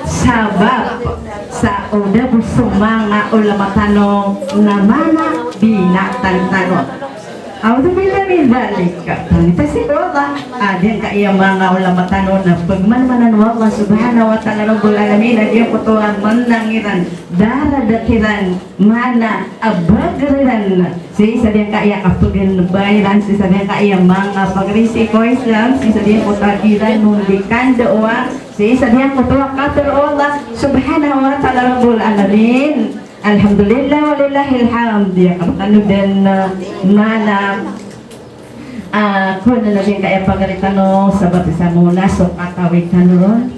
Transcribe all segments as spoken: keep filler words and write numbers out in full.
Sabap sa o da bo so manga ulama tano na mana binatang tano. A'udhu billahi min dhalik. Pangita sii ko Allah. A, giyangkaya manga ulama tano na pagmanamanan o Allah subhanahu wa ta'ala rabbul alamin, a giyangkoto a manang iran, daradat iran, mana a bager iran sii sa giyangkaya kapaganba iran sii sa giyangkaya manga pagari sii ko Islam, sii sa giyangkoto a di iran on di kandaowa, sii sa giyangkoto a katharo o Allah subhanahu wa ta'ala rabbul alamin. Alhamdulillah, walillahil hamd. Aya kabtano den, ah, mana, ah, kowan na giyangkaya pagari tano, sabap sa mona so katawi tano ron.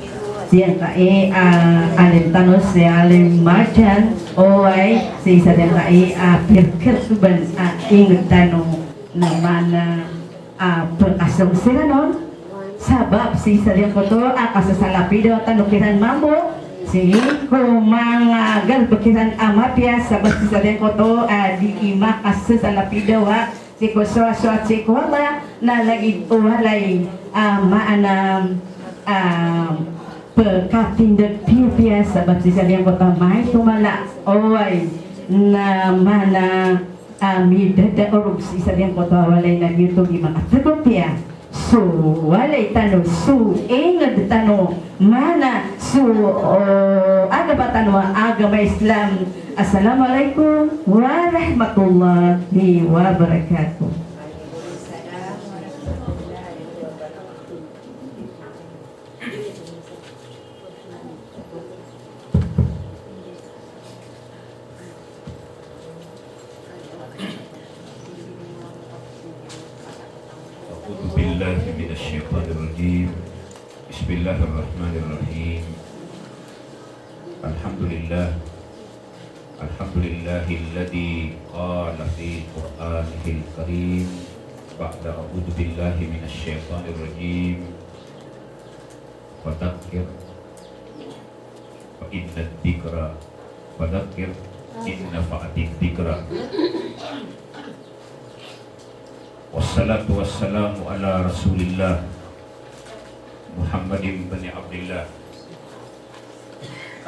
Giyangkaya, ah, alim tano si Alim Marjan, oway, sii sa giyangkaya, ah, pirkir suban, ah, ingd tano na mana, ah, pkasong siran on. Sabap sii sa giyangkoto a kasasalapidawa tano kiran mambo sii ko manga galbk iran a mapiya, sabap sii sa giyangkoto a di i makasasalapidawa sii ko soasoat sii ko Allah na lagid o walay a maana a pkatindg piyapiya, sabap sii sa giyangkoto a maito mala, oway, na mana a midadaorog sii sa giyangkoto a walay na giyoto i makatgpiya so walay tano, so ingd tano, mana so, o, agama tano a agama Islam. Assalamu alaikum warahmatullahi wabarakatuh. أعوذ بالله من الشيطان الرجيم. بسم الله الرحمن الرحيم. الحمد لله. الحمد لله الذي قال في قرآنه الكريم بعد أعوذ بالله من الشيطان الرجيم. فذكر فإن الذكرى فذكر إن نفعت الذكرى. والصلاة والسلام على رسول الله محمد بن عبد الله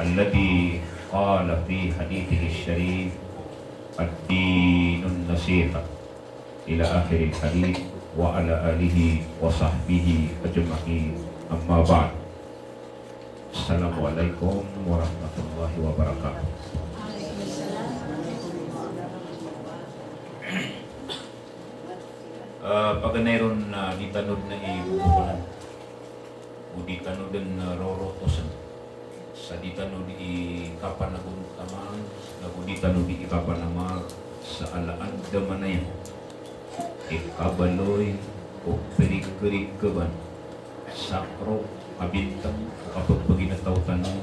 الذي قال في حديثه الشريف: الدين النصيحة. إلى آخر الحديث، وعلى آله وصحبه أجمعين. أما بعد. Assalamu alaikum warahmatullahi wabarakatuh. Eh, paganay ron na di tano dn i bobokonan. Go di tano dn, eh, rorotosn. Sa di tano di i kapanagontaman, na go di tano di i kapanamar, sa ala andamanaya i kabaloy o pirikirikaban, sakro, kabintang, o kapagpaginetaw tano,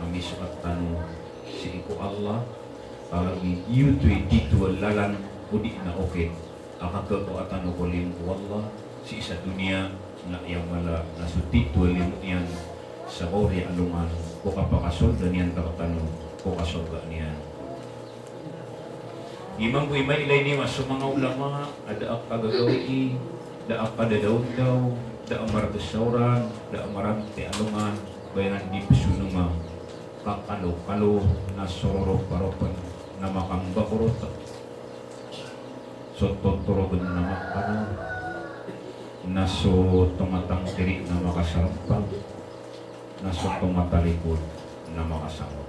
a misoat tano sii ko Allah, a lagid giyoto i titho a lalan, o di na okit a kakhakowa tano ko limo o Allah sii sa doniya, na aya mala na so titho a limo iyan sa mawri a alongan ko kapakasolda niyan rktano ko kasorga niyan. Imanto i mailay niyo a so manga ulama a da a kagagawii, da a kadadaondaw, da a margsaoran, da a maranti a alongan, ba iran di psononga, kakalokalo, na so roroparopn na makambakorot. So totorogn na makano, na so tonga tangkiri na makasarmpag, na so tonga talikod na makasangod.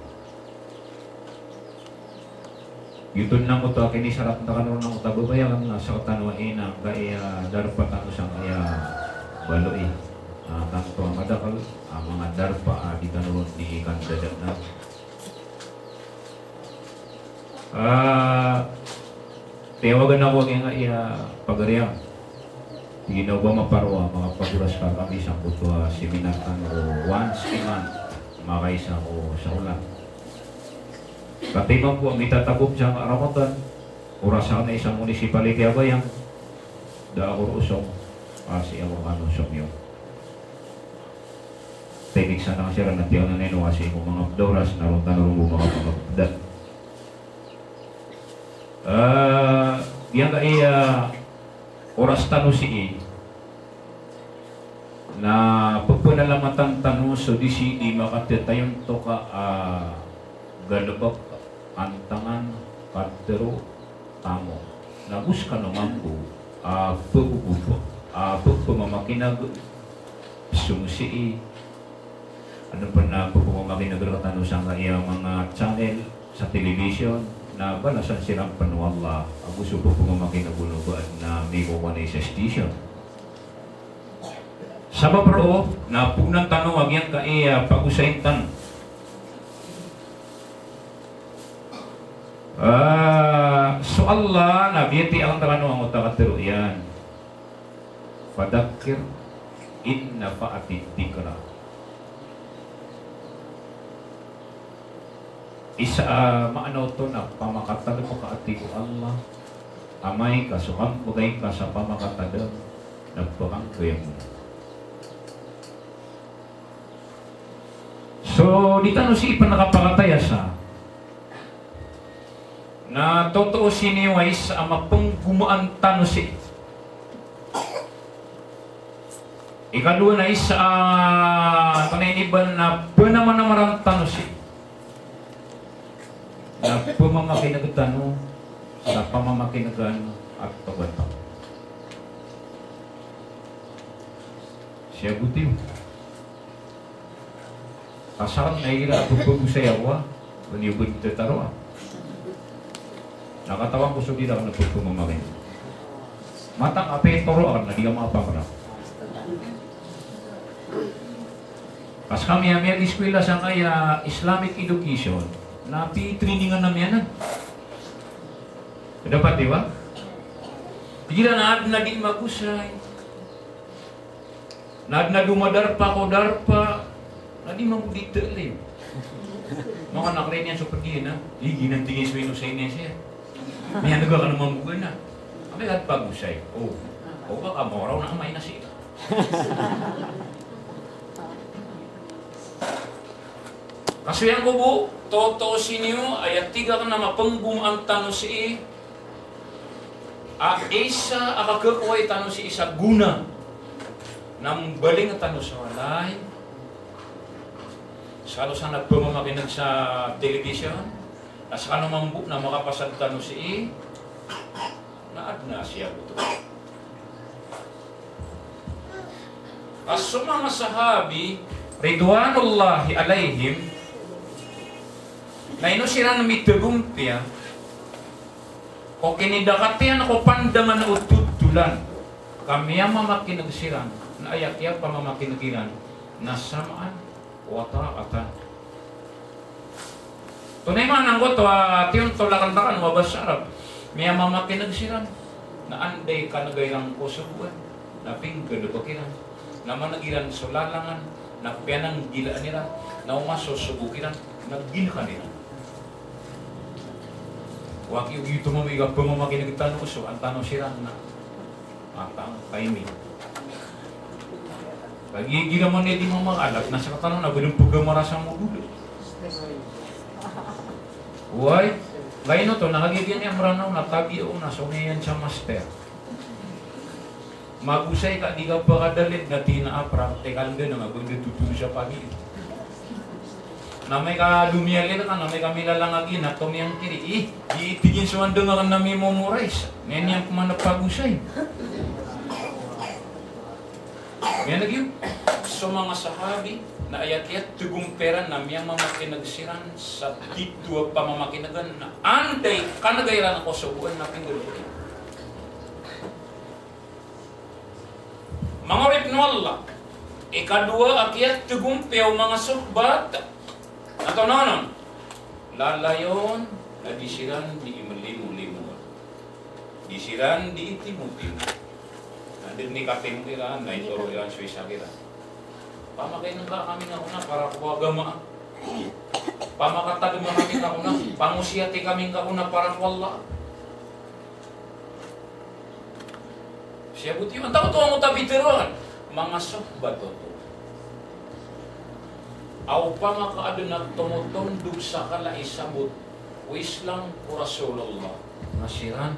Giyoto na angkoto a kinisarat tano rkano angkoto a babayaan na sktano a ina, angkaya darpa tano sangkaya baloy. Ah, tanto a madakl a manga darpa a di tano ron di kandadaan. Ah, tiyawagan ako giyangkaya pagari a, tig iyan o ba maparwa, makapagoras ka kami sangkoto a seminar tano o once a month, makaisa ko saolan. Katii mambo a mitatago sa Ramadan, oras akn a isa municipality a bayang, da ako roo song, a sii ako kano somiyong. Tinik sa tanga siran na tiyaw na nino a sii ko manga pd a oras na ron tano ron bo makapangapda. Eh, giyangkaya oras tano sii na pphanalamatan tano So di si di makatetayon to ka, ah, galebek, antangan, katero, tamo. Na go sekano mambo, ah, pegogop, ah, pegpemamakineg, song sii, ano pen na pepemamakineg rektano sangkaya manga channel sa television, na balasan siran pen o Allah, ago so pepemamakineg o noba na mikokowa na isa station. Sabap roo, na poonan tano a giyangkaya pagosayin tano. Ah, so Allah na biyatiya aken rekano angkoto a katero iyan. Fadhakkir in nafa'atid dhikra. Isa a maana oto na pamakatadem ka a tig o Allah, amay ka so kampegay ka sa pamakatadem na pekangkayam. So di tano sii pen kapakatayasa na totoo sii niyo a isa a mapenggomaan tano sii. Ikadowa na isa a, antonaa ini ba, na penamanamaran tano sii na pemamakineg tano sa pamamakinegan a togan tano. Siyagotiyo. Kasar na igira a pepegosay ako a, ba niyo ba di tetaroa? Na katawan ko so di raken a pepemamakineg. Mataan a pitoro aken na di ka makapangerang. Pas kami a miyag-eskwela sangkaya Islamic education, na pitrainingan ami anan. Dapat, di ba? Igira na aden a di magosay, na aden a domadarpa ko darpa, na di mambo di ta'lim. Makanak riniyan so ped iyan a, igi nan tig iyan so inosay niyan siya. Miyaneg aken a mambo gana. Amay ka di pagosay. O, o ba ka maoraw na amay na sii. Kasoyan ko bo, totoo sii niyo, aya tig aken a mapenggomaan tano sii, a isa a kakekowai tano sii sa gona na mbaling tano sa walay. Sa kano san a pemamakineg sa television, na sa kano mambo na makapasad tano sii, na aden a siyagoto. Ka so manga sahabi, ridwanullahi alaihim, na ino siran mitegompiya ko kinidakatiyan ko pandangan o totolan, ka miyamamakineg siran, na aya kiyapamamakineg iran na sam'an wa ta'atan. Tonaa i maana angkoto a tiyontol aken rekano a basa Arab, miyamamakineg siran, na anda i kanega iran ko sogoan na pinggalebek iran, na maneg iran so lalangan na piyananggilaan iran, na o masosogo kiran na ginekan iran. Waki ogiyoto mambo i kapemamakineg tano ko so an tano siran na matang timing. Kagiya igira man iyan di mamakalap na sekatano na ba den pegamarasa mo doda. Oway, ka ino oto na kagiya giya niyan Meranaw na tabiya on na so niyan sa master. Magosay ka di ka ba kadalid na tig iyan a praktikal den a ba den totodo sa pagi. Na amay ka domiyalid ka, na amay ka milalang a giya na tomiyangkiri, ih, di tig iyan so andang aken na mimemorize. Niyan iyan pman a pagosay. Miyaneg iyo, so manga sahabi na aya kiyategompiya iran na miyamamakineg siran sa tito a pamamakinegan na anda i kanega iran ko sogoan na pinggalebek iran. Manga oripn o Allah, ikadowa a kiyategompiya o manga sohbat, na tonaa onon? Lalayon na di siran di imelimolimo. Di siran di itimotimo. Na di den i katimo iran, na itoro iran so isa kiran. Pamakaineg ka kami ngka kona para ko agama. Pamakatadem ka kami ngka kona, pangosiyati kami ngka kona para ko Allah. Siyagotiyo, antaa oto angkoto a piteroan? Manga sohbat oto. A opama ka aden a tomotondog sa kala i sabot o Islam ko Rasulullah, na siran.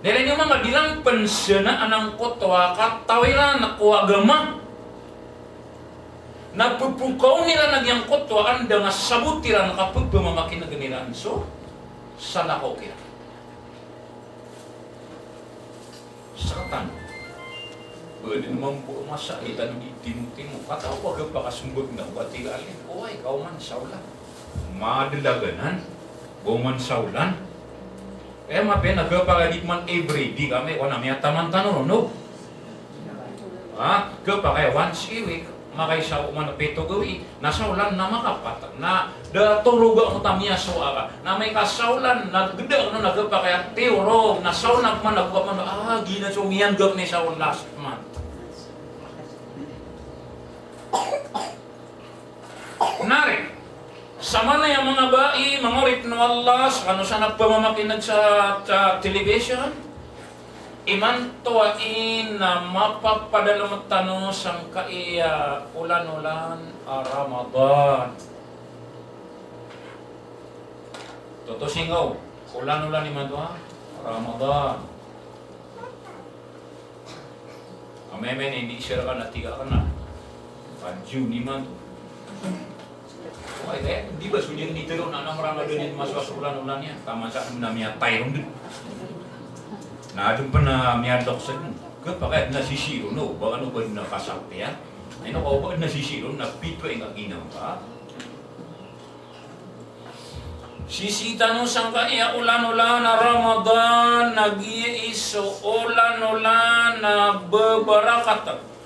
Dn iran manga di ran pensenaan angkoto a kataw iran ko agama. Na pphkawn iran a giyangkoto a anda nga sabot iran a kapphamakin'gn iran so salakaw kiran. Sktano. Ba dn mambo a masa i tano di timok-timok. Kataw ko a gapa ka smbag na ba tig a alim. Oway, kaoman sa olan. Madlaganan. Ba oman sa olan. Aya mapiya na gapa ka di man everyday kami, o na miyataman tano ron, no? Ha? Gapa ka aya once a week, makaisaw man a pito gawii, na sa olan na makapat, na da toroga mo ta miyasowa ka, na amay ka sa olan na gda kano na gapa ka aya tiyorog, na sa olan man na gapa man, ah, giya na so miyanggap ni sa olan last month. Nari, samanaya manga bai, manga oripn o Allah, skano san a pphamakin'g sa, sa television, imanto a ina mapapadalm tano sangkai a olan-olan a Ramadan. Toto singaw, olan-olan imanto a Ramadan. Amay-amay na indi sira ka na tiga ka na. Pajuni man to. Oway, kaya di ba so niyan di tero na, na maranga dn mas was olan-olan iyan. Taman sa na miyatay ron dn. Na adn pn a miyadok sa dn. Gapa ka na sisiro no, ba kano ba na kasakti ya. Ino ka ba na sisiro na pito ay nga ginawa ka. Sisii tano sangkai a olan-olan a Ramadan, na giya i so olan-olan a babarakat.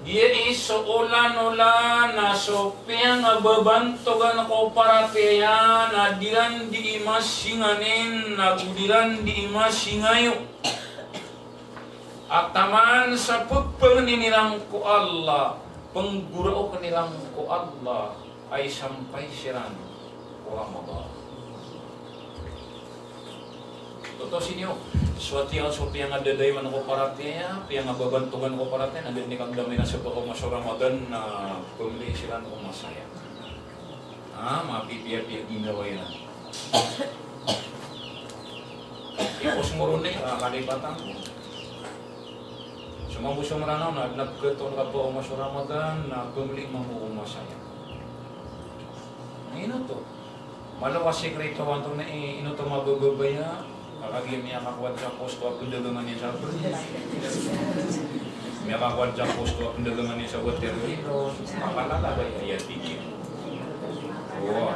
Giya i so olan-olan a so piyangababantogan ko paratiyaya na di ran di imasinganin, na go di ran di imasingayo. A taman sa pphangnin iran ko Allah, pnggoraokn iran ko Allah, a isampay siran ko Ramadan. Toto siniyo, so ati a so piyangadadayoan ko paratiyaya, piyangababantogan ko paratiyaya, na dn di kagdamay na sa pakaoma so Ramadan na pmli siran ko masaya. Ah, mapipiyapiya ginawa iran. Ipos mo ron i, ah, kalipatan ko. So mambo so Mranaw na adn a pkhatoon ka ba oman so Ramadan na pmli mambo ko masaya. Na ino to? Malo ka sikreto anto na i-, ino to mabababaya? Kagiya miyakakowa sa posto a pndagangan iyan sa bri. Miyakakowa sa posto a pndagangan iyan sa water melon. Makalala ba iya, iya tig iyan. O.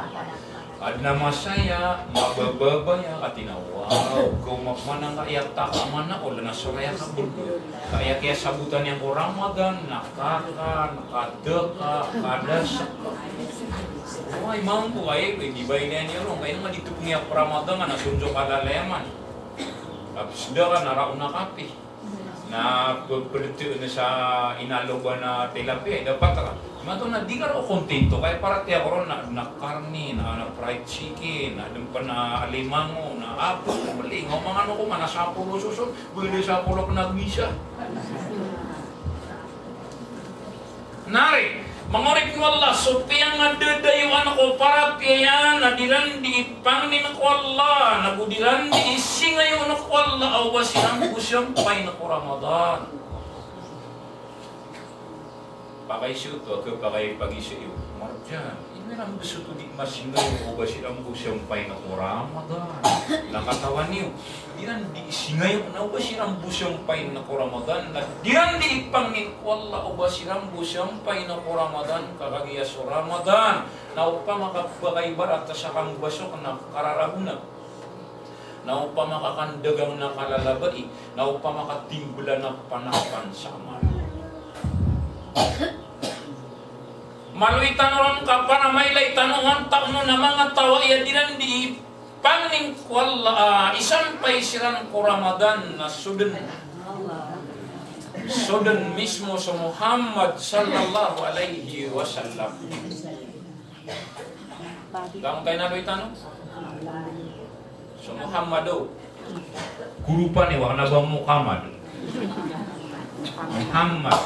Adn a masaya, mabababaya, katii na, wow, kaoma pman angkaya taka mana, o lana so raya ka bgo. Kaya kiyasabotan iyan ko Ramadan, na kakan, kadaka, kadasa. Oway, mambo, ay, di ba ini ani ron, kaya nga di topngi a Ramadan, na sonjo kalalayaman. Tapos da ka na raon a kape. Na pe-, peleteen sa inaloban a tilapia, dapat ka. Imanto na di ka ron kontento, kaya paratiyaya ko ron na, na karne, na, na fried chicken, na dn pn a alimango, na apo, mali, nga mangano ko man a sapolo soson, beda sapolo pn a gisa. Nari, manga oripn o Allah, so piyangadadayoan ko paratiyaya na di ran di ipangnin ko Allah, na go di ran di isingayoon ko Allah, a oba siran bo siyampayn ko Ramadan. Pakaisoto, a kapakaipagiso iyo, Marjan, ino iran bo soto di masingayo, oba siran bo siyampayn ko Ramadan. Na katawan iyo, di ran di isingayo na oba siran bo siyampayn ko Ramadan, na di ran di ipangnin ko Allah oba siran bo siyampayn ko Ramadan, ka kagiya so Ramadan na opama ka pakaibarat sa kambasok na kararagona, na opama ka kandagang na kalalabai, na opama ka timbla na panapan sa amal. Maloy tano ron ka panamailay tano, antaa on a manga taw a aya di ran di pangnin ko Allah, a isampay siran ko Ramadan na so dn, so dn mismo so Muhammad sallallahu alaihi wasallam. Gangkai na loy tano? So Muhammad o. Goropan iyo, kna ba Muhammad? Muhammad.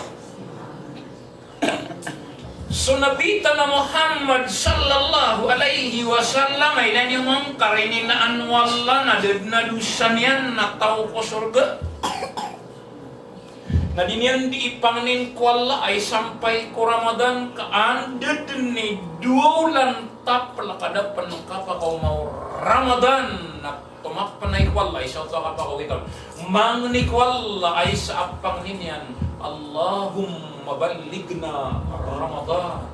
So Nabi tano a Muhammad sallallahu alaihi wasallam, a ilay niyo man, karininaan o Allah na da dn a dosa niyan na taw ko sorga. Na di niyan di ipangnin ko Allah a isampay ko Ramadan ka anda dn i dowa olan tapal ka da pn kapakaoma o Ramadan na tomapenay ko Allah a isa oto a kapakaoma. Mangni ko Allah a isa a pangnin iyan, Allahumma ballighna Ramadan.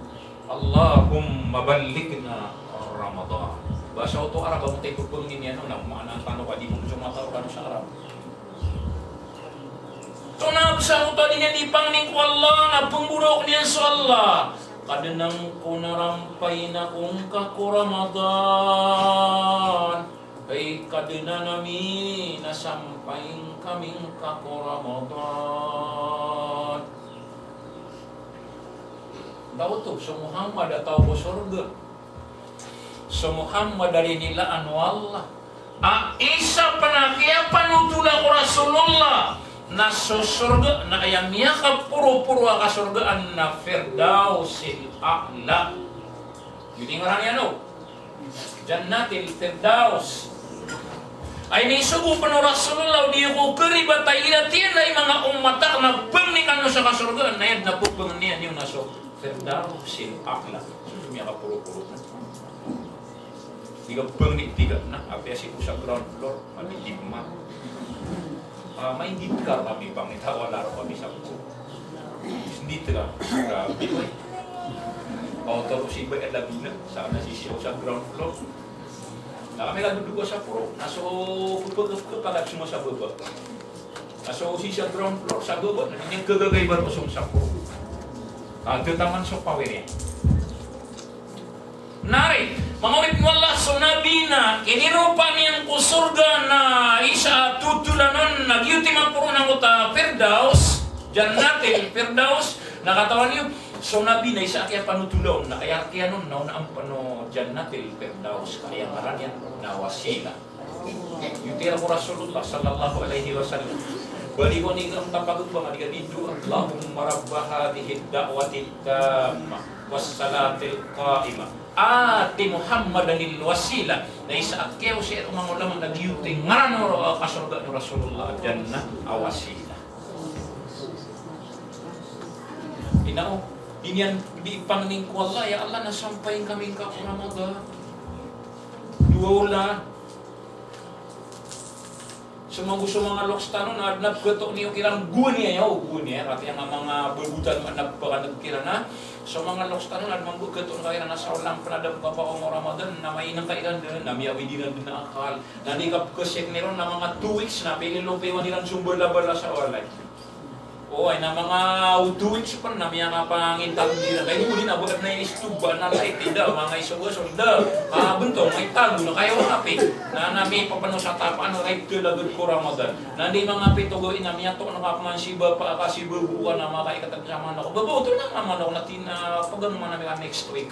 Allahumma ballighna Ramadan. Basa oto Arab a matay pepengnin iyan, na maana tano ka di mo so matao kano sa Arab. Tonaa basa oto a di niyan di pangnin ko Allah, na pemboroken iyan so Allah. Kadnan ko, na rampay ako ngka ko Ramadan. Hay Kadnan ami, na sampay kami ngka ko Ramadan. Daw oto, so Muhammad a taw ko sorga. So Muhammad a rinilaan o Allah a isa pn a kiyapanotola ko Rasulullah na so sorga na aya miyakaporoporo a kasorgaan na Firdausil A'la. Giyoto i ngaran iyan o Jannatil Firdaus. Ay, inisogo pn o Rasulullah, o di ko karibat a ilatiyan i manga ummat akn a pangni kano sa kasorgaan, na aya dn a pepangnin iyan na so Firdausil A'la. So miyakaporoporo. Di ka pangni, di ka na, apiya sii ko sa ground floor, madidib man. Ah, maingid ka, kami pangni, tawa laro kami sa ko. Sendit ka, grabe, oy. Kaw toro si ba, eh, labi na, sa na sii ko sa ground floor. Na kami lagi dowa sa poro, na so, kepagap-, kepagap semua sa baba. Na so sii sa ground floor, sa baba, na di niyan kagagay ba so sa poro. Ah, tetaman so power iyan. Na ri, manga oripn o Allah, so Nabi na kiniropa niyan ko sorga na isa a totolan on na giyoto i maporo na angkoto a Firdaus, Jannatil Firdaus, na katawan iyo, so Nabi na isa a kiyapanotola on, na kiyarkiyan on, na onaan pn o Jannatil Firdaus, ka aya ngaran iyan na Wasila. Giyoto i rk o Rasulullah sallallahu alaihi wasallam. Bali ko ni ngka tapagomba nga di ka di dowa, Allahumma rabba hadhihid da'watid tammah was salatil qa'imah. Ati Muhammadanil wasilah. Na isa a kiyaosay o manga ulama na giyoto i ngaran o, ah, kasorgaan o Rasulullah, Jannah, a Wasilah. Ino, di niyan di pangnin ko Allah, ya Allah, na sampay kami ngka ko Ramadan. Dowa olan. So manga, so manga loks tano na adn a pkhatoon iyo kiran gowani aya, o gowani aya, kati aya nga manga babotan, adn a pkhaneg kiran a. So manga loks tano na adn a pkhatoon ka kiran a sa olan pn a da pkhapakaoma o Ramadan, na mainang ka iran dn, na miyawid iran dn a akal. Na di ka pkhasik niron na manga two weeks na pililopiwan iran so mbalabala sa walay. O, ay na manga two weeks pn na miyakapangintago iran. Kay di na bo na istoba na light, da, manga isogo so da. Ah, bento, may tago na kayo, api. Na, na mipapano sa tapa, ano, right, to lagid ko Ramadan. Na di manga pito gawii na miyatok na kapaman si bapa, ka si babo, ka na makaikatag sa manok. Babo, oto na nga manok na tina, pagano man na mika next week.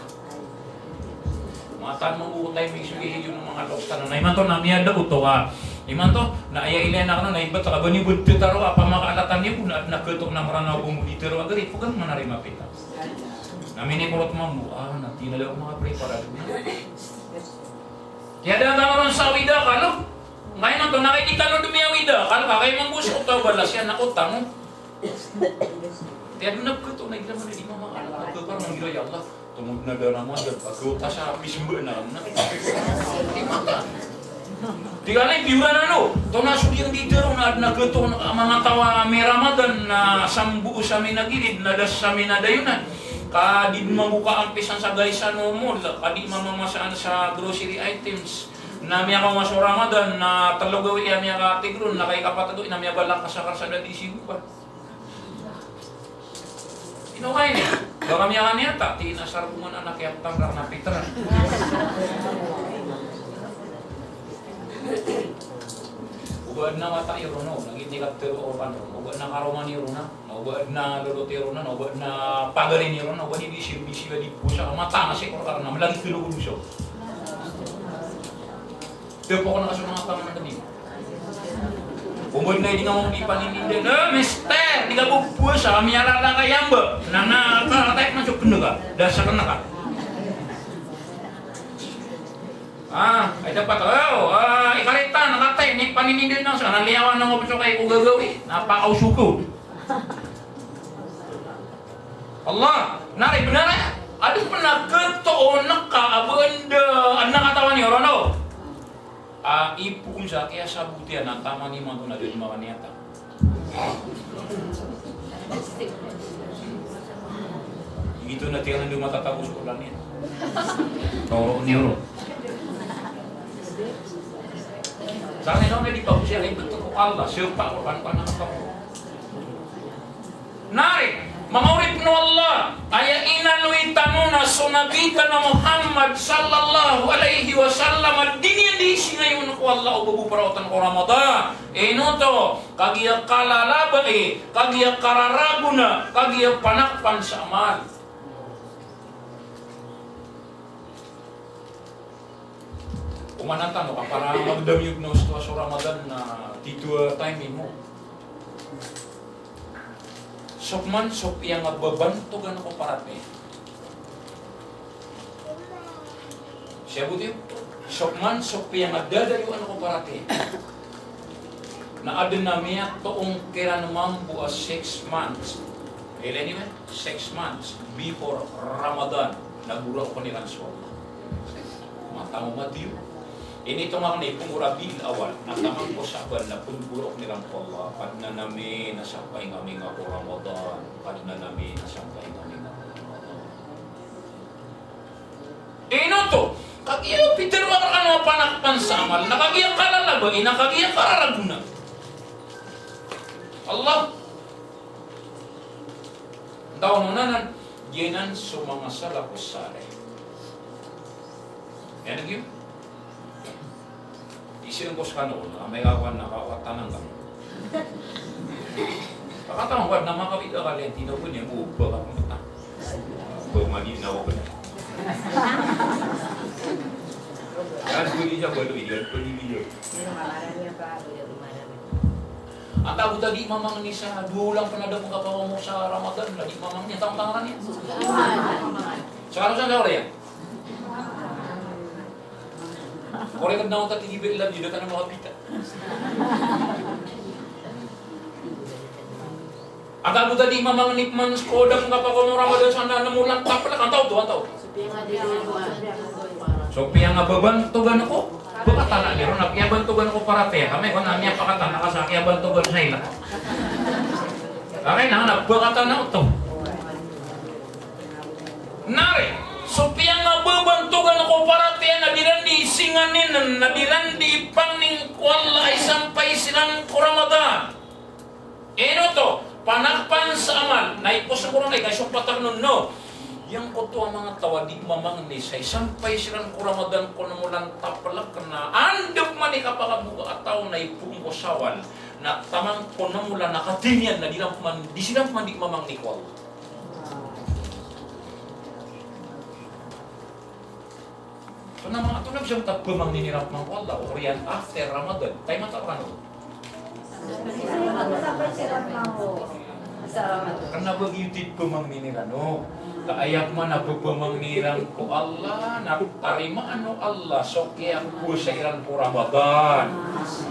Matan mo ko tayo misogi iyo manga loks tano. Na imanto na miyada oto ka. Imanto, na aya ilay na kano, na ibat ka ba niyo bo titaro, apa makaalatan iyo, na, na keto na marana bo mo di taro, agari, pagano man a ri mapita. Na minikorot mambo, ah, na tinala ko manga preparado. Kiyada tano ron sa wida kalo. Ngayon to, nakikita lo dumi a wida kalo, kakay mambo so oto, balas iyan na otang. Tiyan na pkhato na igira man di mama, ano, pkhato na igira, ya Allah. Tomod na da Ramadan, pkhato sa pisimba na, na. Di mata. Di ka na, di wala na, no. To na so di di tero na, na pkhato na, manga taw a may Ramadan, na sambo sa minagilid, na das sa minadayonan. Ka di mambo ka ampisan sa gaisan o mall, ka di mamamasaan sa grocery items. Na miyakaoma so Ramadan, na telo gawii a miyakatig ron, na kay kapat a gawii, na miyabalak ka sa karsada di sigo pa. Ino kay ni? Baka miyakaniya ta, ti inasar ko man anak iyan tangkar na pitra. Oba adn a wata iyo ron, o, lagid i kaptero o pano. Oba adn a karoma niyo ron, na oba adn a lolot iyo ron, na oba adn a pagari niyo ron, na oba adn a bisi, bisi a di powasa, mataan a sikor ka ron, na malagid kilo ko dosa. Tepok na ka so manga panganan tadi. Oba adn a di nga mambo di paninindeg. Eh, mister, di ka bo powasa, miyalala ka iyan ba? Na, na, ka, type man so pneg ka. Dasar na ka. Ah, ay dapat, oh, ah, ikarita, na katay, ni paninindeg na, so, na liyawan na nga bo so kay ko gagawii, na pakaosok ko. Allah, na ri bnar a, adn pn a katoon ka a ba anda, adn a katawan iyan roo. A, ipoon sa kiyasabotan iyan a taman imanto na da dn makaniyata. Giyoto na tiyan anda matatago so olan iyan. Toro niyo ron. Sa kaniyan na di pagosay, ay beto ko Allah, siyapa ko, pan-, pan-, pan-, Nari, manga oripn o Allah, aya inaloy tano na so Nabi tano a Muhammad sallallahu alaihi wasallam, a di niyan di singayon ko Allah o ba bo praotan ko Ramadan. Ino oto, kagiya kalalabai, kagiya kararagona, kagiya panakpan sa amal. Oman tano ka para magdam iyo na osto a so Ramadan na tito a time imo. Sok man so piyangababantogan ko paratiyaya. Siyabot iyo. Sok man so piyangadadayoan ko paratiyaya. Na adn a miyatoon kiran mambo a six months. Ilay niyo, six months before Ramadan, na goraokan iran so Allah. Mataw madiyo. Initongan iyan ko Rabiul Awwal, na taman ko Sha'ban na pnggoraok iran ko Allah. Kadnan ami na sampay ngka ami ko Ramadan. Kadnan ami na sampay ngka ami ko Ramadan. Ino oto, kagiya pitharo akn a panakpan sa amal, na kagiya kalalabai, na kagiya kararagona. Allah. Taw no nanan, giyanan so manga salafus salih. Iyan giyo. Isir ko skano, amay ka kowan na kawatan angka. Pakataw ko na makawid a kaliyan, tinaw ko niyan, o, ba ka pangkata. Ba, mali na ako ba? Yan, pwede siya, ba, lo, yan, pwede siya. Antaa bo ta di mamangni sa dowa olan pn a da pngkapawa mo sa Ramadan, na di mamangni, antaa bo ta ngaran iyan? Sa kano sa, sa kano iyan? Korek na oto, tig i Bella, di da tano makapita. Antaa bo ta di mamangni pman ko da pngkapawa mo Ramadan sa na nem olan tapalak, antaa oto, antaa oto. So piyangababantogan ko, ba ka tana di ron, na piyabantogan ko paratiyaya, kami ko na miyapakatana ka sa kiyabantogan sa ila. Akay na, na ba ka tana oto. Nari, so piyangababantogan ko paratiyaya na di ran di singanin, na di ran di pangnin ko Allah a isampay siran ko Ramadan. Ino oto, panakpan sa amal, na ipos ko ron ay, kay so patak non, no. Giyangkoto a manga taw a di mamangni sa isampay siran ko Ramadan ko nem olan tapalak na anda pman i kapakaboka a taw na ipoon ko Shawwal, na taman ko nem olan a katiniyan na di ran pman, di siran pman di mamangni ko Allah. So na manga tonaa so pamangnin iran ko Allah, oriyan after Ramadan. Taymataw kano? Kna ba giyoto i pamangnin iran, o. Ka aya pman a pamangnin iran ko Allah, na tarimaan o Allah so kiyapowasa iran ko Ramadan.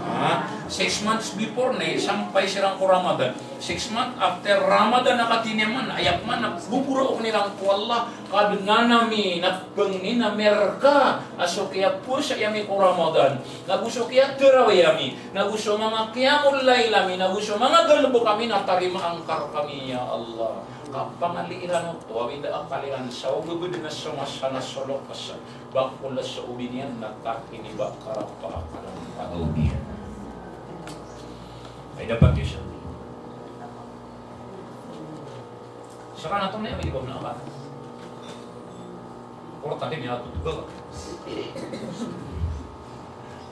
Ha? Six months before na isampay siran ko Ramadan. Six months after Ramadan a katiniyan man, aya pman a boboraokn iran ko Allah, Kadnan ami, na pangnin ami rka a so kiyapowasa ami ko Ramadan, nago so kiyatarawih ami, nago so manga qiyamul layl ami, nago so manga galbk ami na tarimaan ka rkami, ya Allah. Kapangali iran oto, awida akal iran sa o babadn a so masa na so loks, ba ko la so obi niyan na takiniba ka rka a kanan ka obi niyan. Ay dapat isa. Saka na tong na, di ba, na ba? Koro tadi niya tutugal.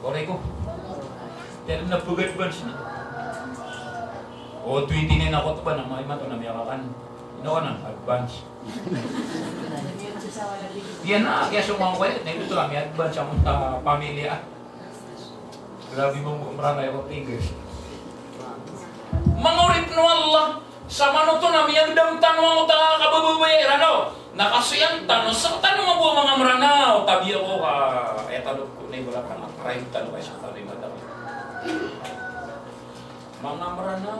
Koro iko. Tiya na pag-advance na. O, twenty-nine ako to ba na, ma-, imanto na miyakakan. Ino ka na, advance. Tiya na, kaya sumangkay, na ito to kami, advance ako sa pamilya. Grabe mo, Mranaw, ako, English. Manga oripn o Allah, samanoto na miyagdam tano angkoto a kabababaya iran, o. Na kasoyan tano, sktano mambo a manga Mranaw, tabiya ko ka, aya tano ko na ibarat ka na, try tano ka sktano i madam. Manga Mranaw,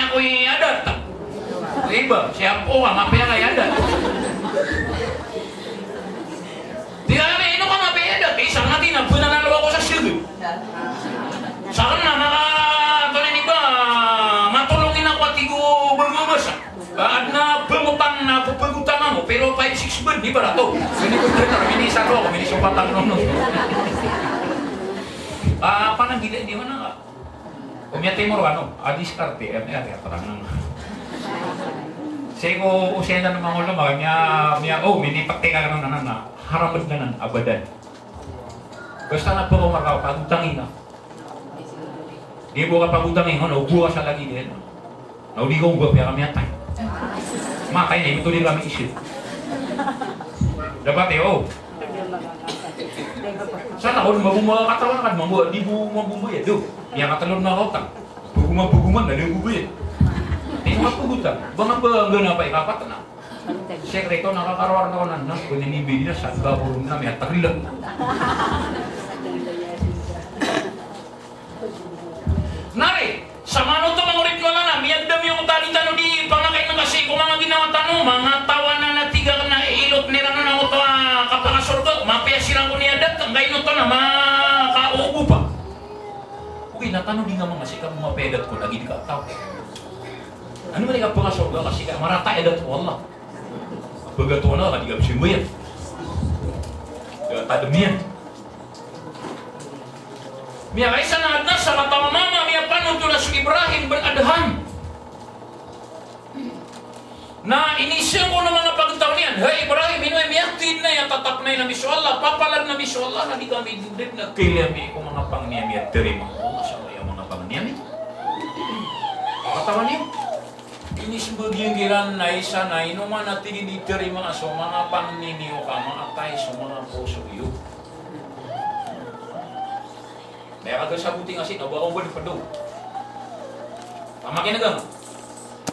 mapiya ko i adat. Iba, siyap o ka, mapiya ka i adat. Di kami, ino ka mapiya i adat? Isa nga tina, bnar a lowa ko sa sgd. Sakn na maka, antonaa ini ba, matolong ina ko a tig o ba mabasa. Adn a ba mo pan na ba, ba ko tama mo, pero five, six bn, di ba rato? Ini ko tama, ini isa ko, ini so patang nono. Ah, pananggila di mana ka? Ko miyatimor kano, a diskarte, em, eh, aya, aya, parang nang. Sii ko, o sii na manga ulama, miya, miya, o, minipaktika kano na, na, na, haram anan, abadan. Basta na pagomar ka, pagutangi ka. Di bo ka pagutangi, ano, ogo ka sa lagid iyan. Na o di ka ogo, piya ka miyatay. Matay na, ito di kami isip. Dapat, eh, o. Sana, o, mabomba ka katawan ka, mambo, di bo mabomba iyan, do. Miyakatlo na kautang. Pagoma, pagoma, na di bo iyan. Di bo mapagotang. Banga ba, ngga na pa ikapat na. Sekreto na kakaroar na ko nan, na, ko ini bidi na, sa ba ko na, miyatagila. Nari, samanoto manga oripn o Allah na, miyadam iyo ko tadi tano di pangakain ka sii ko manga ginawa tano, manga taw anan a tig akn a ilot iran on a oto a kapakasorga, mapiya siran ko niyadat, angkaino oto na makaogo pa. Ogaid na tano di nga manga sii ka bo mapiya i dat ko lagid ka taw. Ano man i kapakasorga ka sii ka marata i dat ko Allah. Pagatoon ka di ka pzambayang. Ka tadm iyan. Miyakaisa na adn a sakataw a mama a miyapanothol a so Ibrahim bin Adham. Na inisii ko na manga pagtaw niyan, "Hay Ibrahim, ino i miyathid na aya tatap na i Nabi so Allah, papalad Nabi so Allah, na di kami dodod na khailay ami ko manga pangni ami a tarimaa o Allah sa manga pangni ami." Katawan iyo. Inismbag iyan kiran na isa na ino man a tig iyan di tarimaa so manga pangni niyo ka maatay so manga poso iyo. Na aya kaga saboti nga sii na ba ko bo di pdo. Pamakineg ka.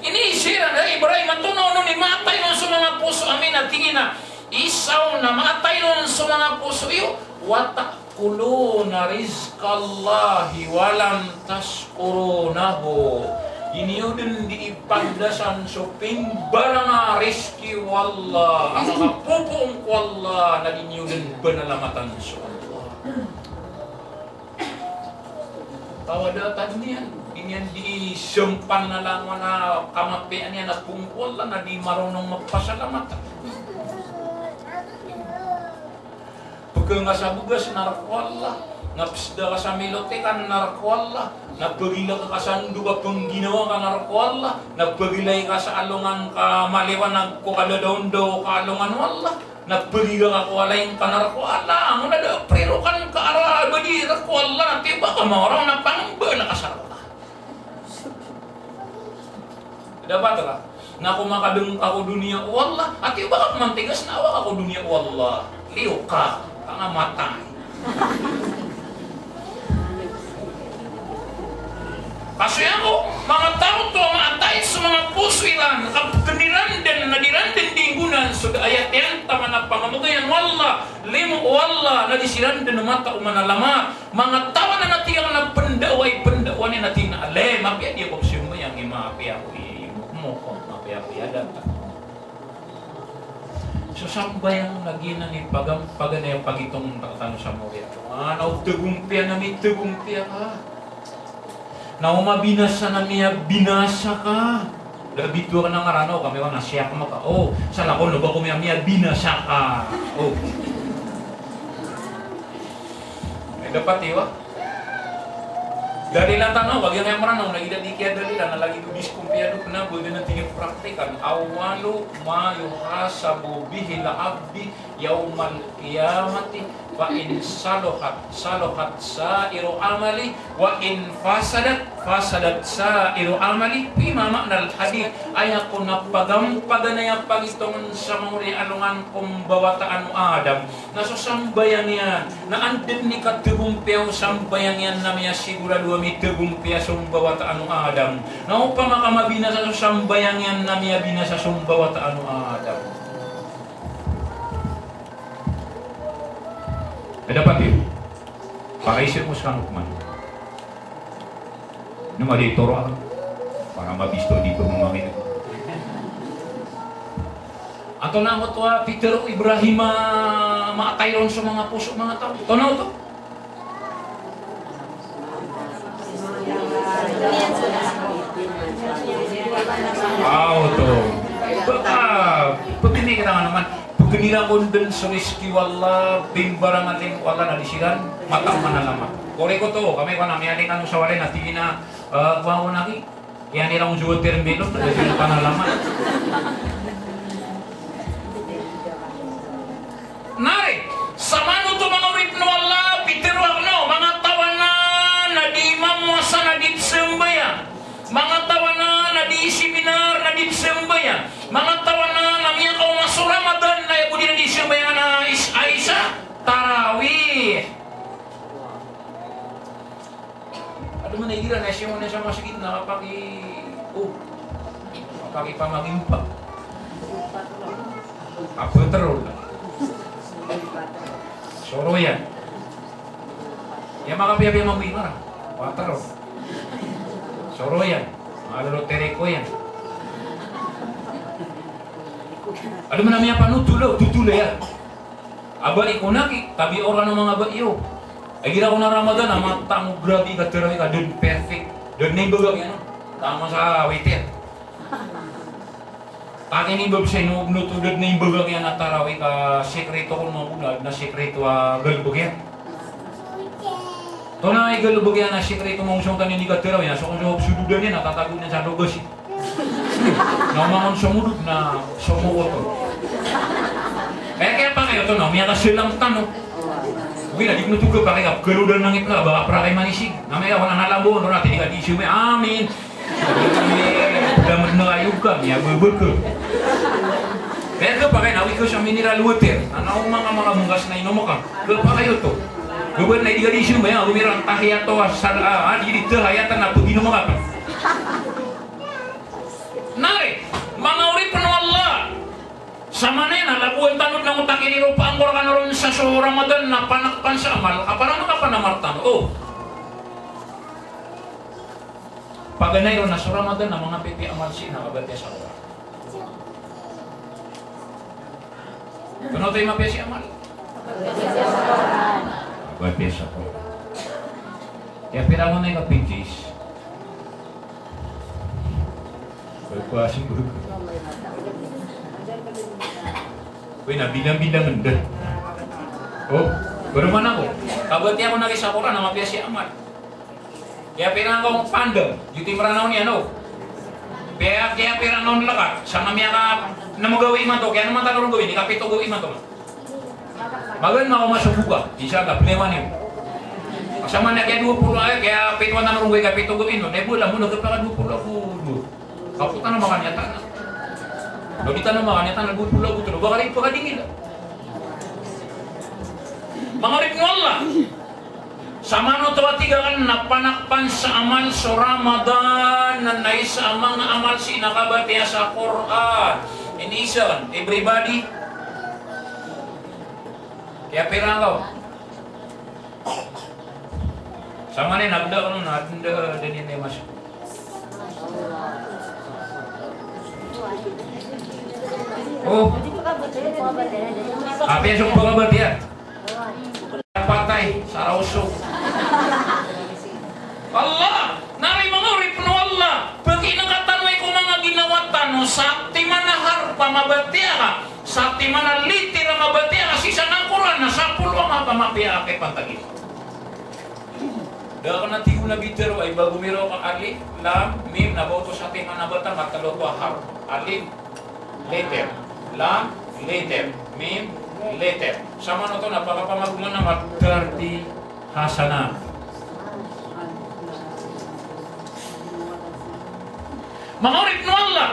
Inisii iran, "Hay Ibrahim, antonaa onon i maatay on so manga poso ami?" Na tig iyan a isa on a maatay on so manga poso iyo, "Wa ta'kuluna rizqallahi wa lam tashkurunahu." Di niyo dn di ipagdasan so pimbarang a rizki o Allah, a makapopoon ko Allah, na di niyo dn bnalamatan so Allah. Taw a da tadm iyan, di niyan di sampan na langon a kamapiyaan iyan a poon ko Allah na di maronong mapasalamat. Pkng ka sa bgas na rk o Allah, na psda ka sa milotikan na rk o Allah, na pagilak ka sa ndog a pngginawa ka na rk o Allah, na pagilay ka sa alongan ka maliwanag ko kadadaondaw ka alongan o Allah. Na pagilak ka ko alay ngka na rk o Allah, ango na da prirokan ka a ra badi rk o Allah, na tiyoba ka maoraw na pangmbala ka sa rk o Allah. Dapat ka. Na ko makadng ka ko doniya o Allah, a tiyoba ka pman tigas na awa ka ko doniya o Allah. Liyo ka, ka nga matay. Kasoy ako, manga taw oto a maatay so manga poso iran, ka pkn iran dn na di iran dn di nggonan so da a aya tiyan taman a pamamagayan o Allah, limo o Allah, na di siran dn mata o manalamat. Manga taw anan a tig akn a pndawai, pndawai niyan a tig iyan a, "Le, mapiya di ako pzambayang, i mapiya ako i mokmok, mapiya ako i adat." So sambayang na giyanan i pagam-, paganay a pagitong tano sa mori a. Ana o tagompiya na mitagompiya ka. Na o mabinasa na miyabinasa ka. Da bitowan a ngaran o, kami ko na siya ka maka. O, sa lakaw na ba ko miya, miyabinasa ka. O. Ay, dapat iyo, a. Dalilan tano, ba giyangkaya Mranaw, lagid a di kiyadalilan, na lagid o diskompiya do kna, bo dn a tig iyan praktikan. Awwalu ma yuhasabu bihil abdi yawmal qiyamati, fa in saluhat, saluhat sa'iru amali, wa in fasadat, fasadat sa'iru amali. Fima ma'nal hadith, aya kon a pagam-, paganay a pagitong sa mori a alongan ko mbawataan o Adam. Na so sambayang iyan, na anda dn i katagompiya o sambayang iyan na miyasigorado a mitagompiya so mbawataan o Adam. Na opama ka mabinasa so sambayang iyan na miyabinasa so mbawataan o Adam. Dapat iyo. Pakaiza ko skano pman. Ino madi toro aken. Para mabisto di pemamangin. Antonaa oto a pitero o Ibrahim a maatay ron so manga poso, manga taw. Antonaa oto? A, oto. Ba, a, pekeni kita nga naman. Pekeni ra kon den so rizki o Allah, pimbarangan ko Allah na di siran mata manalamat. Korek oto, kami ko na miyaling ano sa wari na tig iyan a Ah, kowa ko naki. Iyan iran so termino, na di sino panalaman. Nari, samanoto manga oripn o Allah, pitharo akn o manga taw anan a di mamowasa na di pzambayang. Manga taw anan a di seminar na di pzambayang. Manga taw anan a miyakaoma so Ramadan na aya bo dn a di sambayang na is-, a isa, tarawih. Adn man a igira na siya muna sa masgit na kapaki, o, kapaki pamagimpa. Apa terol? Soroyan. Ya, makapiyapiya mambo i mara. Apa terol? Soroyan. Malolo tereko yan. Adn man a miyapanothol o, tothol iyan. Aba i ko naki, tabi oran o manga aba iyo. Igira ko na Ramadan, a matamo grabe ka tarawih ka, da dn perfect. Da dn imbagak iyan, o. Tama sa witir. Taki ni bab sa ino, no to da dn imbagak iyan a tarawih ka, sekreto ko mambo na, na sekreto a galbk iyan. To na igalbk iyan a sekreto mambo sa otan ini ka tarawih, na so, so, sododan iyan, na tatago niyan sa dogas. Na oman on somodod na somokoto. Kaya, kaya pakay oto na, miyakasalam tano. Ogaid na di ko na to kapakay ka, kalodan langit ka, baka prakay manisig. Na miyaka ko na nalambo, na tini ka di siyo may, amin. Damed na kayo ka, miyababag ka. Kaya kapakay na, wika sa mineral water. Na, na, o manga, manga mungkas na inom ka. Kapakay oto. Gabad na di ka di siyo may, a, gumirang tahiyat o, asal, a, a, di, di tahiyatan na pag inom ka pa. Nari, manga oripn o Allah. Samanaya na lagowan tano dn angkoto a kiniropaan ko rkano ron sa so Ramadan na panakpan sa amal, a para makapanamar tano. O. Paganay ron na so Ramadan na manga pipiya amal sii na kabatiya sa Qur'an. Tonaa oto i mapiya sii amal? Kabatiya sa Qur'an. Kaya pira ngka na i kapintis? Pagpasig. Oy, na bilang-bilang anda. O, baro man ako. Kabatiya ko na ki sa Qur'an, na mapiya sii amal. Kaya pira ngka on pandang, giyoto i Mranaw niyan, o. Kaya, kaya pira ngka on lekat, sa mamiya ka, na magawi man to, kaya naman tano ron gawin, ikapito gawin man to. Magan makaoma so boka, insha Allah, blewan iyo. Sa man na kaya dowa polo, ay, kaya pito tano ron gawin, ikapito gawin, no. Na ibo lang, muna ka paka dowa polo ako, dowa. Kapo tano makaniya tano. Lagi tano makaniya tano, dowa polo ako, tano. Baka rin, baka dingil. Manga oripn o Allah. Samanoto a tig akn na panakpan sa amal so Ramadan, na isa a manga amal sii na kabatiya sa Qur'an. Inisan, everybody. Kaya pira ngka on? Samanaya na bda ko na, na, na, na, na, mas. O. Apiya so pagabatiya. Patay, saraw so. Allah, nari manga oripn o Allah. Pagina ka tano i ko manga ginawa tano, satiman a harp a mabatiya ka, satiman a litir a mabatiya ka, sii sa Qur'an na sapolo a mapa mapiya a kipantagi. Da akn a tig o Nabi tero a iba gomiraw ka alif, lam, mim, na ba oto satiman a bata, matlo oto a harp. Alif, letter. Lam, letter. Mim, letter. Samanoto na pakapamagoman na mat thirty hasanat. Manga oripn o Allah,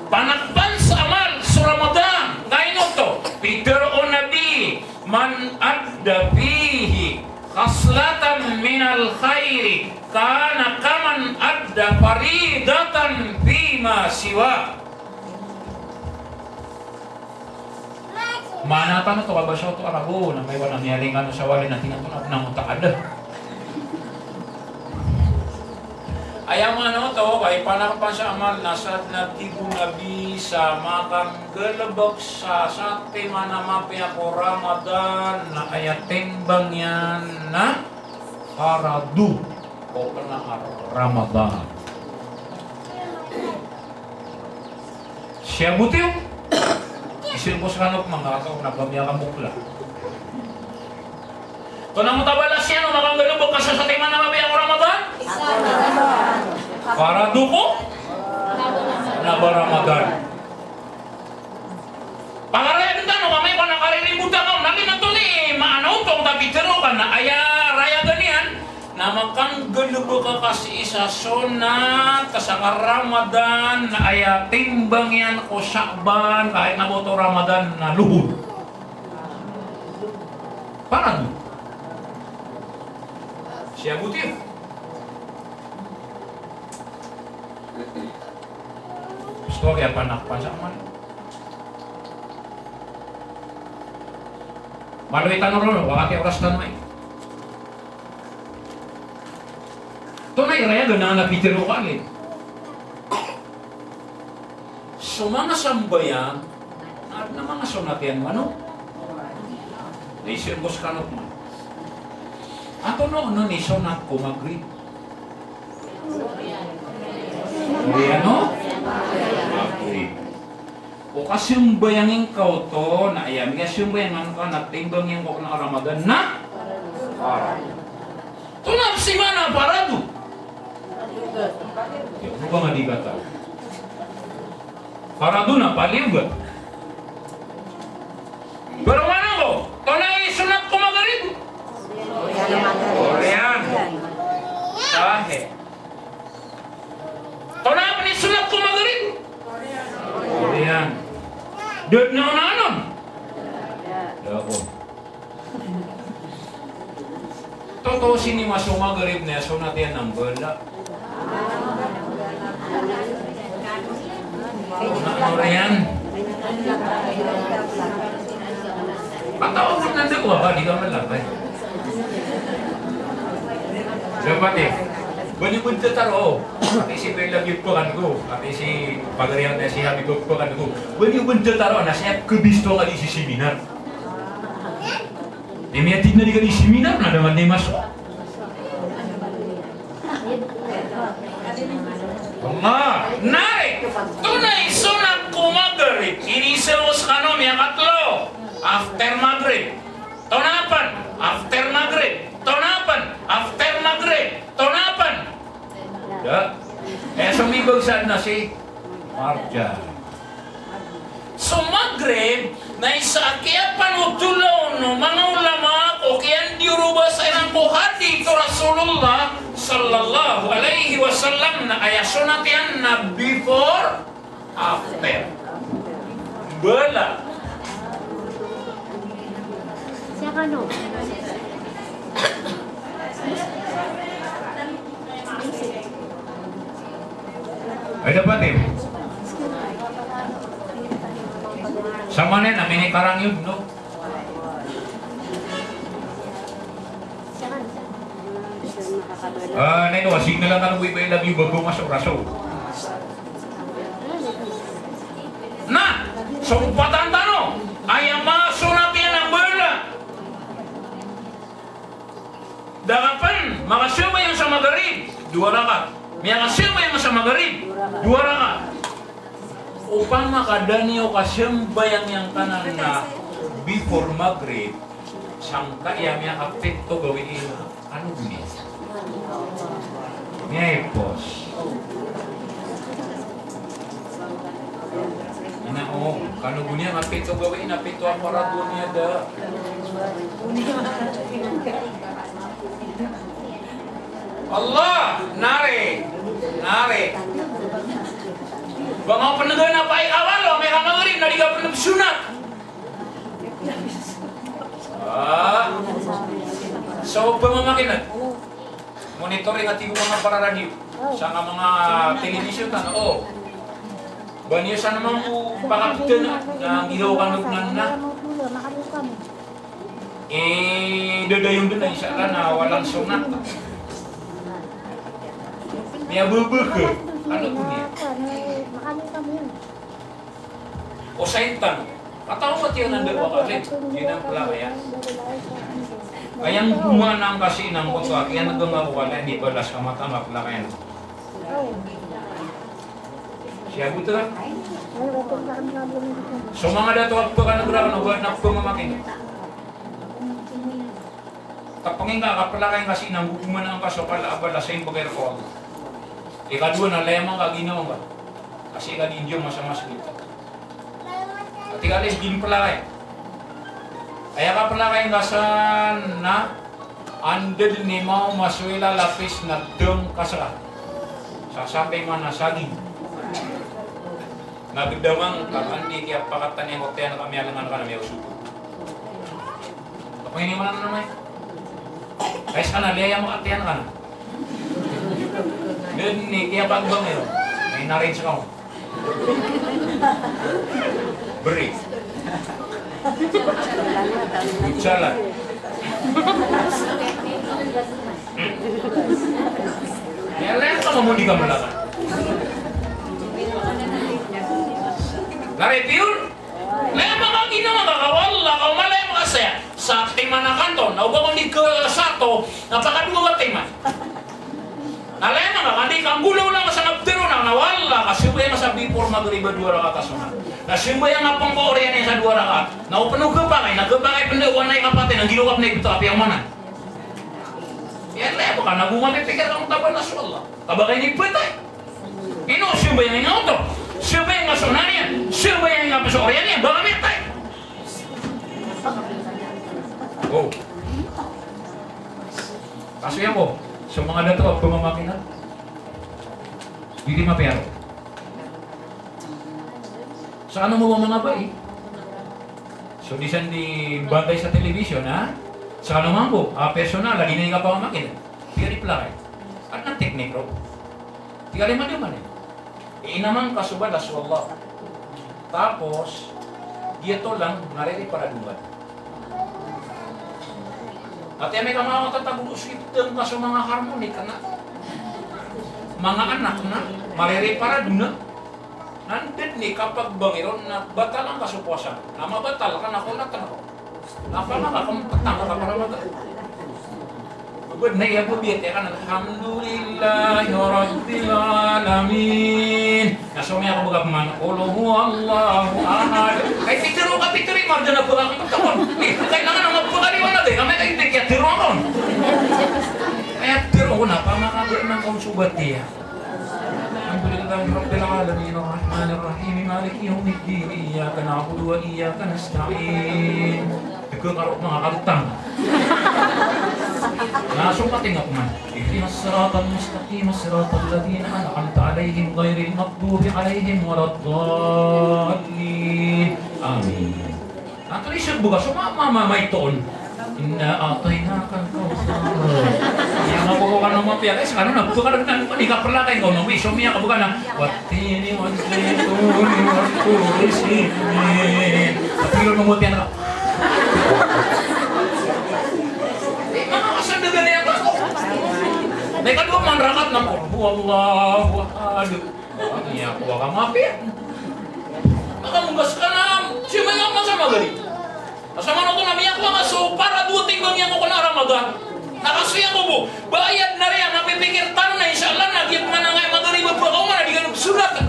panakpan sa amal so Ramadan, ka ino oto, pitharo o Nabi, man adda fihi khaslatan minal khairi kana kaman adda faridatan fima siwa. Maana tano oto ka ba sa oto a ragon a maiwan a miyalingan o sawali na tina oto na, na mutaada. Aya maana oto ka ipanakpan sa amal na sadn a tig o Nabi sa makanggalbk sa satiman a mapiya ko Ramadan na aya timbang iyan na faradu ko kna a Ramadan. Siya bo tiyo. Isil ko skano ko manga katawan a ba miyakamokla. Tonaa mota balas iyan o makanggalbk ka sa satiman a mapiya ko Ramadan? Farado ko kna ba Ramadan. Pangarayagen tano ka amay ka na kariribotan ka on, na giyoto i maana oto a pitharo ka na aya rayagan iyan na makanggalebek ka sii sa sunnat ka sangka Ramadan, na aya timbang iyan ko Sha'ban, ka aya na ba oto Ramadan na lohor. Farado. Siyagot iyan. Gusto ko kaya panak pa sa man. Maloy tano ron, wakati oras tano ay. Tonaa i rayagan a pitharo ka on. So manga sambayang, na, na manga sunnat iyan mano. Na iso ko skano man. Antonaa onon i sunnat ko Maghrib? Oriyan o Maghrib. O kasambayang ingka oto, na aya miyasambayang angka na timbang iyan ko kna Ramadan na farado. Tonaa pn i maana farado? Ino ba nga di kataw? Farado na paliyogat. Pero maana ko, tonaa i sunnat ko Maghrib? Oriyan. Sahih. Tonaa pn i sunnat ko Maghrib? Oriyan. Da dn a onanon? Da on. Totoo sii ni maso Maghrib na sunnat iyan a mbala. Oriyan. Pataw ko nan da ko ba di ka malabay. Dapat eh. Ba niyo bn tataroon. Ati si Bella Bibbakan ko. Ati si Pagarian na si Habib Bibbakan ko. Ba niyo bn tataroon na siya kabisto ka di si seminar. Di miyatid na di ka di seminar na da man di maso. Allah, nari, tonaa i sunnat ko Maghrib, iniiza ko skano miyakatlo, after Maghrib. Tonaa pn, after Maghrib. Tonaa pn, after Maghrib. Tonaa pn. Da. Eh, so mibagsa na si Marjan. So Maghrib na isa a kiyapanothol o manga ulama ko kiyandiyorobasa iran ko hadith o Rasulullah sallallahu alaihi wasallam na aya sunnat iyan na before, after. Bala. Ay, dapat eh. Sa maana na minikarang yun, no? Ah, na ino, asig na lang kano, boy, ba, lagi ba, ba, mas oraso. Na, so, patantano, aya masunat iyan a bala. Da ka pn makasambayang sa Maghrib, dowa rakat. Miyakasambayang sa Maghrib, dowa rakat. Opama ka da niyo kasambayang angkanan na before Maghrib, sangkaya miyakapito gawii, ano goni? Miyaipos. Ina, o, kano goni a pito gawii, na pito a para goni a da. Allah, nari, nari. Ba nga pn gana pa ikaw a walo, amay ka Maghrib na di ka pn psunat. Ah. So, pamamakineg. Monitoring a tig o manga para radio. Sangka manga telebisyon tano. O. Ba niyo san mambo pakaptn na gihaw kano nan na. Eh, dadayon dn na isa ka na walang sunat. Miyababaka. Ano po niya? O saitan. Kataw ka tiyan anda ba kasi? Di na pala kaya. Kayang gumanang kasi nang koto. Kaya nagdunga ko kala, di balas ka mata, mapla kaya. Siya buta. So manga dato a paganagra, ano ba, na pamamakin. Kapangin ka, kapalakay ka sii na hukuman angka so kala a balas sa imbagay rka o Allah. Ikadowa na laya man ka ginawa ngka. Kasi ka di ndiyo masa masgit. Ati ka lay din pelakay. Aya ka pelakay ngka san na anda den i maoma so ila lapis na deng ka seka. Sa sampai mana saging. Na gedaman ka andi kiyapakatan iyan ko tiyan ka miyalengan ka na miyaosod. Kapangini mana na may. Kay seka na laya man ka tiyan ka na. Den i kiyapagbang iyo. Ay narin sa kaw. Beri. Jalan. Iya, laya ka mamodi ka melakan. Lari piyon. Laya man ka ginawa ngka ka wala ka o malaya man ka saya. Sa timan a kanto, na oba ko ndi ka sato, na pakadowa ba timan. Na laya man ka, andi ka nggolaola ka sa ngka ptero na, na wala ka sambayang sa before Maghrib a dowa rakaat a sunnat. Na sambayang ka pn ko oriyan iyan sa dowa rakaat. Na o pn o khapakay, na khapakay pn da o anay kapatay, na nggiraw ka pn a ibtad ka piya omanan. Iya, laya man ka, na go mamipikir ka o taban a so Allah. Ka ba ka inipatay. Ino, sambayang iyan oto. Sambayang iyan so naniyan. Sambayang iyan so oriyan iyan. Ba ka miyatay. O. Kaso iyan bo, so manga dato a pmamakineg. Di di mapiya ron. Sa ano mo ba manga bai? So di san di bantay sa television, ha? Sa ano mambo, a personal, a di na ingka pamamakineg. Di ka di pelakay. Adn a teknik ron. Di ka di madaman iyan. Inaman ka so balas o Allah. Tapos, giyoto lang, maririparado ngka. Ati amay ka manga matatago o sweet, dn ka so manga harmonic na. Manga anak na, maririparado na. Na anda den i kapagbang iron na batalan ka so powasa. Na mabatal ka na konat na ko. Na pamaka kempetang ka para maga. Bebed na iya bo biyat iyan kan, Alhamdulillahi Rabbil Alamin. Na so miyakabagak man, Qul huwallahu ahad. Kay pitero ka, pitero i marjan a bagak kempetang kon. Eh, kailangan a mapagaliwan na di, kami kay di kiyatero kon. Kaya tero kon, apa makabi na kon so batiya. Alhamdulillahi Rabbil Alamin, Arrahmanir Rahim, Maliki Yawmiddin, Iyyaka na'budu wa iyyaka nasta'in. Dega karo manga kalutang. Na so patingap man. Ihdinas siratal mustaqim, siratal ladhina an'amta alaihim, ghairil maghdubi alaihim waladdallin. Amin. Antonaa i siyambag a so ma-, ma-, ma-, maito on? Inna a'tainakal kawthar. Iya nga bo ko kano mapiya, guys, kano na bo ka na, di ka perlakay ko, no, wi, so miya ka bo ka na, wattini wazzaytuni wa turi sinin. Tapi lo mo tiyan ka. Eh, manga kasandagan iyan ka. Na ikadowa man rakaat na, Qul huwallahu ahad. Miyakowa ka mapiya. Makamogas ka na, siyambay ka masa Maghrib. Asa man oto na miyakowa ka so para dowa timbang iyan ko kena Ramadan. Na kaso iyan ko bo, bayad na riyan, mapipikir tano na, insha Allah, na giya pman angkaya Maghrib a ba ka oman na di ka na psunnat.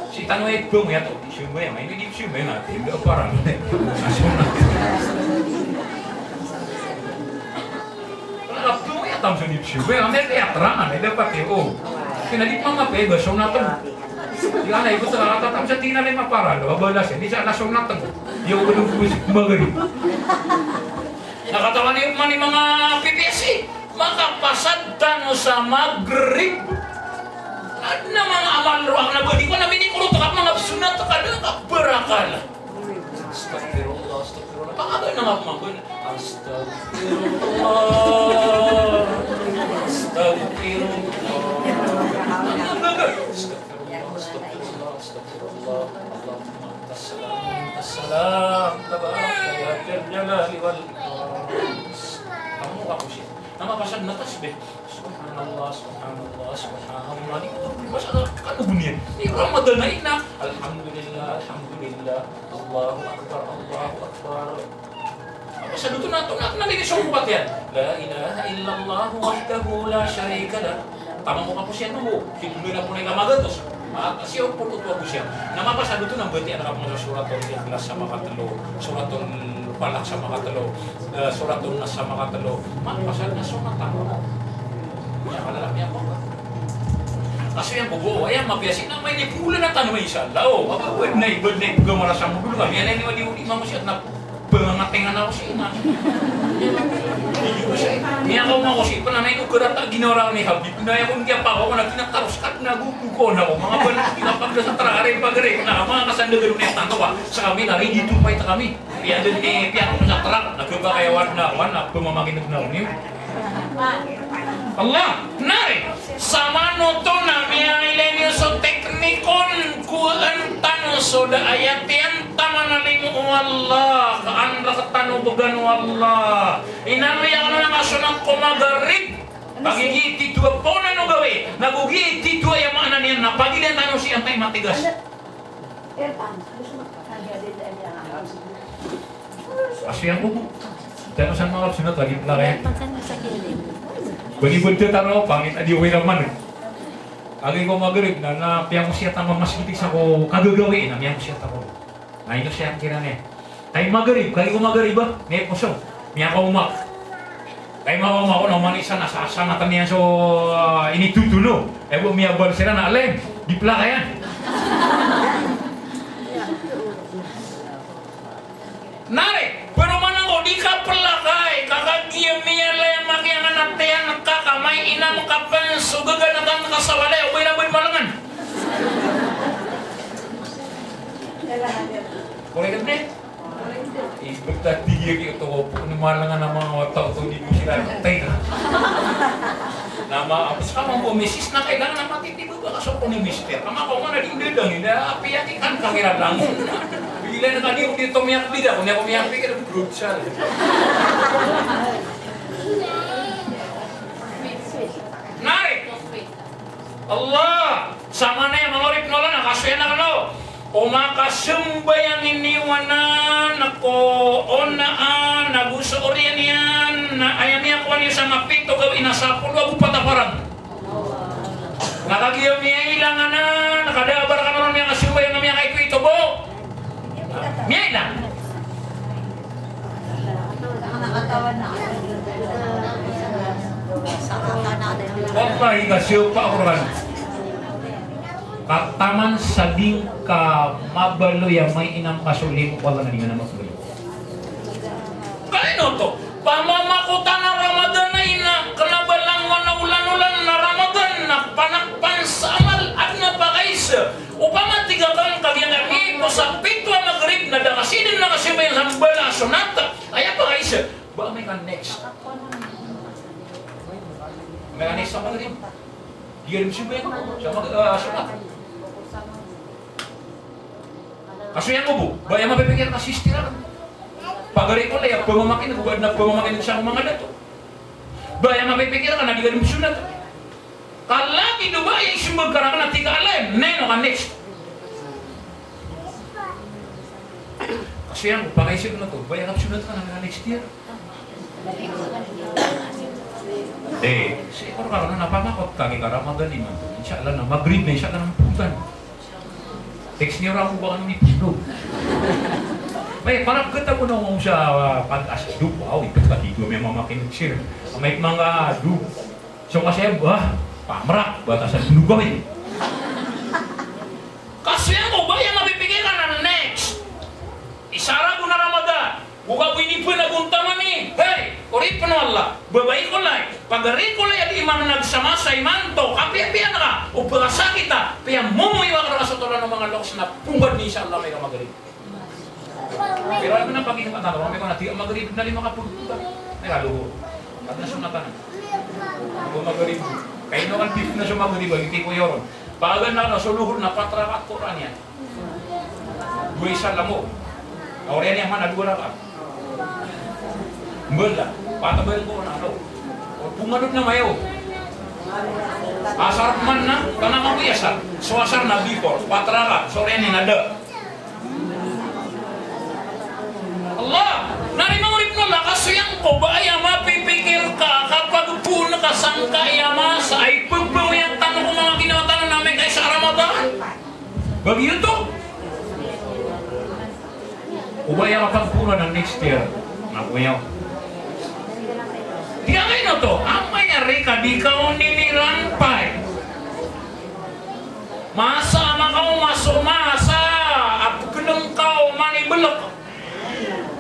Sii tano ay bang iyan oto, siyambay iyan, ini di siyambay iyan, na, di, di, para, na, sunat. Kena ka pthowa iyan tam so di psiyo. Kaya kami kaya terangan, eh, dapat, eh, o. Kena di pman mapiya ba so na teng. Di ka na ibo sa kata tam sa tina na maparal, ba balas, eh, di sa na so na teng. Iyo, ba dong kumis Maghrib. Na katawan iyo man i manga P P S C, makapasad tano sa Maghrib. Adn a manga amal roo a kena ba di ko na minikorot ka manga sunat ka da ka barakala. Astaghfirullah, astaghfirullah. Pakaga na nga pamagul. Astaghfirullah. Astaghfirullah. Astaghfirullah, astaghfirullah, astaghfirullah. Allahumma antas salam, antas salam. Tabarakta ya dzal jalali wal ikram. Kamu aku sih. Nama pasad na tasbih. Subhanallah, subhanallah, subhanallah. Di ko masa na kano buniyan. Di Ramadan na ina. Alhamdulillah, alhamdulillah. Allahu Akbar, Allahu Akbar. Apa sa duto na, to na, na, di so ko patiyan. La ilaha illallah wahdahu la sharika lah. Tama ko kaposiyan mo. Di ko na po na ika magatos. Maka siya po to kaposiyan. Na mapasad oto na bati anak a pangasa Suratul Ikhlas sa makatelo, Suratul Falaq sa makatelo, eh, Suratul Nas sa makatelo. Mapasad na so mata. Kaso iyan bo, aya mapiya sii na maini polan a tano, insha Allah. O, aba, bad na, bad na ipegamarasa mo dolo ka. Miyailay niyo a di, o di mangosiyat na pangangatengan ako sii na. Miyakaoma ako sii, pn a maino karata ginawa rani Habib. Na aya kon kiyapakaoma na kinataros ka na go, go ko na ako. Manga bal, kinapagda sa trak, ari pagari, na manga kasandagan o niyan tanto ka. Sa kami na ready to fight kami. Piya dn, eh, piya ko sa trak, na kebakay a wan na, wan na, pemamakineg na niyo. Allah, nari, samanoto na miyailay niyo so teknik on, kowaan tano so da a aya tiyan taman a limo o Allah, ka an rktano began o Allah. Inaloy akn on a kasonan ko Magrib. Pagigii tito a ponan o gawii, nago gii tito a aya maana niyan na pagilayn tano sii antai matigas. Asiyang ko bo. Tano san manga sunat lagi pla kaya. Bani bnta tano pangit a di okay naman. Agi ko Magrib na, na piyangosiyat ako masgit sa ko kagagawii na miyangosiyat ako. Na ino siya kiran iyan. Kay Magrib, kay ko Magrib a, miyakosong, miyakaoma. Kay makaoma ko na oman isa na sa, sa mata niyan so, ah, initotono. Aya bo miyabal siran na, alay, di pla kaya. Nari, pero man ako, di ka pla kay, ka kagiya miyalay a makiyangan a tiyan ka, ka may inam ka pn so gaganatan ka sa walay, o ba ina ba malangan. Correct, ne? Ibt a tig iyan oto ko, pn malangan a manga wata oto di mo siran teka. Na ma, apos ka mambo misis na kailangan a matitib a ba ka so ko ni mister. Ka makaoma na di ndadang, inda apiya ki kan kamera lang. Bila na kadi ko di to miyakbida, ko niyan ko miyakbida, good sir. Nari. Allah, samanaya manga oripn o Allah na kasoy anan kano. O makasambayang iniwan anan ko onaan ago so oriyan iyan na aya miyakowa niyo sa mapito gawii na sapolo ago pat a parang. Na kagiya miyailang anan, na kada a ba rkano ron miyakasambayang a miyakaito-ito bo. Miyailang. Wallahi, ka siyopa a Qur'an. Ka taman sa di ngka mabaloy a may inam ka so limo ko Allah na di ngka na mabaloy. Kay ino oto, pamamakotan a Ramadan a ina, kna ba langowan a olan-olan na Ramadan na panakpan sa amal, adn a pakaisa. Opama tig akn ka giyangkai a miyaipos a pito a Maghrib na da ka sii dn makasambayang sa mbala a sonat, aya pakaisa. Ba amay ka next. Amay ka next sa Maghrib. Di ka dn msambayang sa Mag-, ah, sonat. Kaso iyan ko bo, ba aya mapipikir ka sister akn. Pagari ko laya, pamamakineg, ba adn a pamamakineg sa manga dato. Ba aya mapipikir ka na di ka dn msonat. Ka lagid o ba aya ismbag ka rakn a tig ka alay, na ino ka next. Kaso iyan ko, pakaisa ko na oto, ba aya kapsonat ka na next year. Eh, sii ko rakn na pamakot ka, ki ka Ramadan imanto. Insha Allah na Maghrib na, insha Allah na mpotan. Text niyo rako ba kano ni Pino. Ay, para kita ko na ngomong sa, ah, pag-as, do, wow, ipit ka dito, may mamakinig sir. May mga, do. So, kasi, ah, pamrak, batasan, do kami. Kaso iyan ko, ba aya mapipikiran na next. Isa ragon a Ramadan. Go ka bo inipn a gontaman i, hey, oripn o Allah, babay ko lay, pagari ko lay a di man nagsamasa imanto, kapiyapiya na ka, o pkasakit a, piyamomoy o akn rka so tolan o manga loks na pongad ni insha Allah amay ka Maghrib. Pero aya ko na pagingatan ko, amay ko na di Maghrib na lima ka pagpagpag. Ay, ka Luhur. Pag na sunatan. Go Maghrib. Kay ino kan bif na so Maghrib, agi ko iyoron. Pagan na, na so Luhur na pat rakaat Qur'an iyan. Dowa isa lamo. Oriyan iyan man a dowa rakaat. Mbala, patabayan ko na, ano. Pumadod na mayo. Asar man na, tanang ako i asar. So asar na before, pat rakaat, so oriyan iyan na da. Allah, na ri mawrip na la, kaso iyan ko ba aya mapipikir ka, kapag poon ka sangkai a masa, ay pagbawian tano ko manga ginawa tano na amay ka isa a Ramadan. Bagiyo oto. O ba aya kapagpoonan a next year? Na ko aya. Di angkaino oto, amay a Ka di kaw ninilampay. Masa a makaoma so masa a pkhlng kaw manibelek.